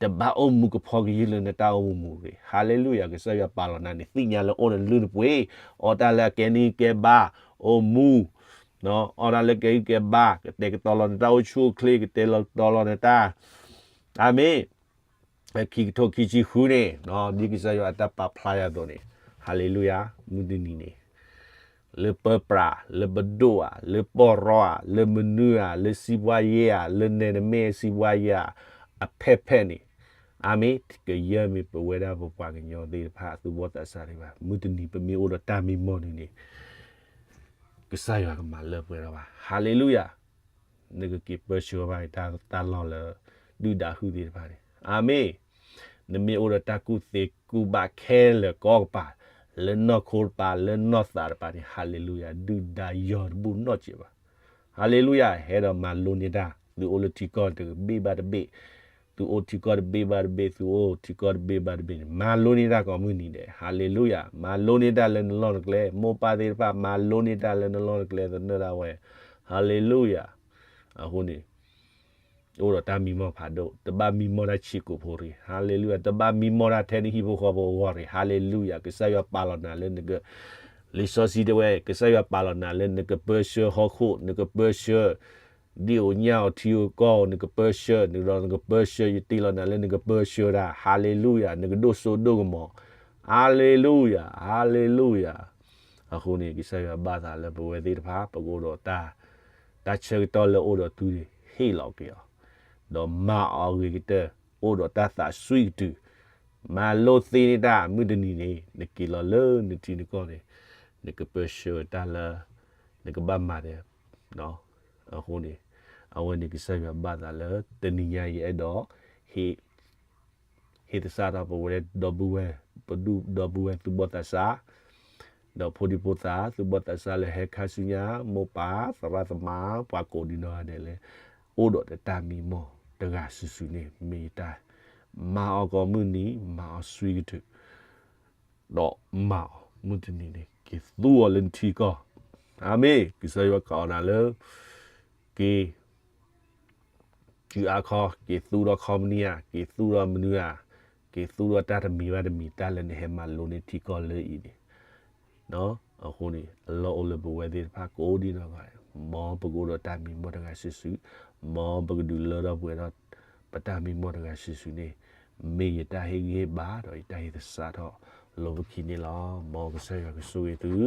တဘၣ်အိၣ်မူကဖီကယုၢ်လၢနတၢ်အိၣ်မူမူတဂ့ၤ. ဟါလ့လူယၤ, ကစၢ်ယွၤပာ်လီၤနၤန့ၣ် သ့ၣ်ညါလၢအိၣ်နလုၢ်နပှ့ၤ, အီၣ်တၢ်လၢအကဲန့ၢ်ကဲဘါ, အိၣ်မူ, အီၣ်တၢ်လၢကဲဂံၢ်ကဲဘါ, ကတဲာ်ကတီၤလီၤနတၢ်အိၣ်ဆူၣ်အိၣ်ချ့, ကတဲာ်ကတီၤလီၤနတၢ်, အၤမ့ၣ်. ဖဲခံကထိခံဆံဃုန့ၣ်, ဒ်ကစၢ်ယွၤအတၢ်ပာ်ဖျါယၤအသိးန့ၣ်, ဟါလ့လူယၤ, မုၢ်တနံၤန့ၣ် လၢပၢပြး, လၢပဒိၣ်ဧါ, လၢပီၢ်ရီဧါ, လၢမနုၤဧါ, လၢစံးပှၤယဲဧါ, လၢနဲနမ့ၢ်စံးပှၤယဲဧါ, အဖဲဖဲန့ၣ်, အမ့ၢ်ကယဲၢ်မ့ၢ်ပဝဲဒၣ်ပပှၤကညီသ့ၣ်တဖၣ် သူၣ်ဘီၣ်သးစၢ်သ့ၣ်တဖၣ်, မုၢ်တနံၤပမ့ၢ်အိၣ်ဒီးတၢ်မံမီၢ်န့ၣ်န့ၣ်, ကစၢ်ယွၤကမၤလၢပှဲၤထီၣ်ဘၣ်. ဟါလ့လူယၤ. နကက့ၤပၢဆှၢဘၣ်တၢ်လီၢ်လၢ ဒုၣ်ဒါဟုၣ်သ့ၣ်တဖၣ်န့ၣ်. အၤမ့ၣ်. နမ့ၢ်အိၣ်ဒီးတၢ်ကူၣ်သ့ကူၣ်ဘၣ်ခဲလၢာ်ကိးကပၤ, လၢနီၢ်ခိတပၤ, လၢနီၢ်သးတပၤန့ၣ်, ဟါလ့လူယၤ, ဒုၣ်ဒါယီၤတဘူၣ်နီတစဲးဘၣ်. ဟါလ့လူယၤ. ဟဲဒီးမၤလိန့ၢ်တၢ်, သုအိၣ်လၢထံကီၢ်တဘ့ၣ်ဘၣ်တဘ့ၣ်, သုအိၣ်ထံကီၢ်တဘ့ၣ်ဘၣ်တဘ့ၣ်, သုအိၣ်ထံကီၢ်တဘ့ၣ်ဘၣ်တဘ့ၣ်န့ၣ်, မၤလိန့ၢ်တၢ်ကိးမုၢ်နံၤဒဲး. ဟါလ့လူယၤ. မၤလိန့ၢ်တၢ်လၢနလီၢ်နကျဲ, မိၢ်ပၢ်သ့ၣ်တဖၣ် မၤလိန့ၢ်တၢ်လၢနလီၢ်နကျဲသနၢၣ်ဒၣ်ဝဲ. ဟါလ့လူယၤ. အဃိန့ၣ် အိၣ်ဒီးတၢ်မံမီၢ်ဖးဒိၣ်, တဘၣ်မံမီၢ်တၢ်ဆံးကိာ်ဖိတဂ့ၤ. ဟါလ့လူယၤ. တဘၣ်မံမီၢ်တၢ်ထဲနဟံၣ်ဖိဃီဖိအဂီၢ်တဂ့ၤ. ဟါလ့လူယၤ. ကစၢ်ယွၤပာ်လီၤနၤလၢနက, လံာ်စီဆှံတဲဝဲ, ကစၢ်ယွၤပာ်လီၤနၤလၢနကပၢဆှၢဟီၣ်ခိၣ်, နကပၢဆှၢ ဒ်အိၣ်ညၣ်အီၤထံဧိၤကီၢ်ဧိၤ, နကပၢဆှၢ, နကဒီးနကပၢဆှၢ, ယတ့လီၤနၤလၢနကပၢဆှၢတၢ်. ဟါလ့လူယၤ. နကဒိၣ်စိဒိၣ်ကမီၤ. ဟါလ့လူယၤ, ဟါလ့လူယၤ. အဃိန့ၣ် ကစၢ်ယွၤဘၣ်သးလၢပဝဲသ့ၣ်တဖၣ် ပကအိၣ်ဒီးတၢ်, တၢ်ဆၢကတီၢ်လၢအိၣ်ဒီးသုန့ၣ် ဟ့ၣ်လီၤက့ၤအီၤ, ဒီးမၤအီၤအဂ့ၤကတၢၢ်, အိၣ်ဒီးတၢ်သးစွံကတုာ်, မၤလိသ့န့ၢ်တၢ်မုၢ်တနံၤန့ၣ်, နက့ၤလီၤလၢနထံနကီၢ်န့ၣ်, နကပၢဆှၢတၢ်လၢ နကဘၣ်မၤဒီး အဃိန့ၣ်, အဝဲန့ၣ်ကစၢ်ယွၤဘၣ်သးလၢ တနံၤညါယအဲၣ်ဒိး ဟ့ၣ်သဆၣ်ထီၣ်ပဝဲဒီပုၢ်ဝဲၢ်, ပဒူၣ်ဒီပုၢ်ဝဲၢ်သူၣ်ဘီၣ်သးစၢ်, ဒီးဖိဒံဖိသၣ် သူၣ်ဘီၣ်သးစၢ်လၢဟဲခါဆူညါ, မိၢ်ပၢ်သရၣ်သမါ ပှၤကိးဒံနီၢ်ဂၤဒဲးလၢ အိၣ်ဒီးတၢ်မံမီၢ်တဂၤစုာ်စုာ်န့ၣ်, မ့ၢ်ယတၢ် မၤအီၤကိးမုၢ်နံၤ, မၤအီၤစွံကတုာ် ဒီးမၤအီၤမုၢ်တနံၤန့ၣ်, က့ၤသူအီၤလၢနထံကီၢ်. အၤမ့ၣ်. ကစၢ်ယွၤကိးနၤလၢ က့ၤ တုၤအါခီ, က့ၤသူဒီးခီပနံဧါ, က့ၤသူဒီးမနုၤဧါ, က့ၤသူဒီးတၢ်တမံၤဘၣ်တမံၤ, တၢ်လၢနဟဲမၤလိန့ၢ်ထံကီၢ်လၢအံၤန့ၣ် အဃိန့ၣ် အလီၢ်အိၣ်လၢပဝဲသ့ၣ်တဖၣ်ကိးဒံနီၢ်ဂၤဒဲး, မ်ပကအိၣ်ဒီးတၢ်မံမီၢ်တဂၤစုာ်စုာ်, မ်ပကဒုးလၢထီၣ်ပှဲၤဒီး ပတၢ်မံမီၢ်တဂၤစုာ်စုာ်န့ၣ်, မ့ၢ်ယတၢ်ဟ့ၣ်ဂံၢ်ဟ့ၣ်ဘါ ဒီးယတၢ်ဟ့ၣ်သဆၣ်ထီၣ်လၢပခံန့ၣ်လီၤ. မ်ကစၢ်ယွၤကဆိၣ်ဂ့ၤသု,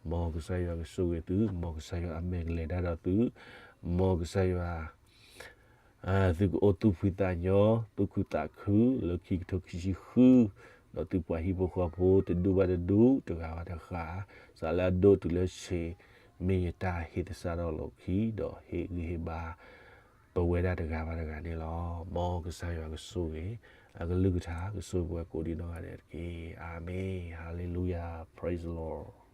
မ်ကစၢ်ယွၤကဆိၣ်ဂ့ၤသု, မ်ကစၢ်ယွၤအမဲာ်ကလဲၤတၢ်ဒီးသု, မ်ကစၢ်ယွၤ သုကအိၣ်သူၣ်ဖှံသးညီ, သူၣ်ခုသးခု လၢခံကထိခံဆံဃု, ဒီးသုပှၤဟံၣ်ဖိဃီဖိ တဒူၣ်ဘၣ်တဒူၣ် တဂၤဘၣ်တဂၤ, စးလၢအဒိၣ်တုၤလၢဆံး, မ့ၢ်ယတၢ်ဟ့ၣ်သဆၣ်ထီၣ်လၢခံ ဒီးဟ့ၣ်ဂံၢ်ဟ့ၣ်ဘါ ပဝဲဒၣ်တဂၤဘၣ်တဂၤန့ၣ်လီၤ. မ်ကစၢ်ယွၤကဆိၣ်ဂ့ၤ, အကလုၢ်ကထါကဆိၣ်ဂ့ၤပဝဲကိးဒံနီၢ်ဂၤဒဲးတက့ၢ်. အၤမ့ၣ်. Hallelujah. Praise the Lord.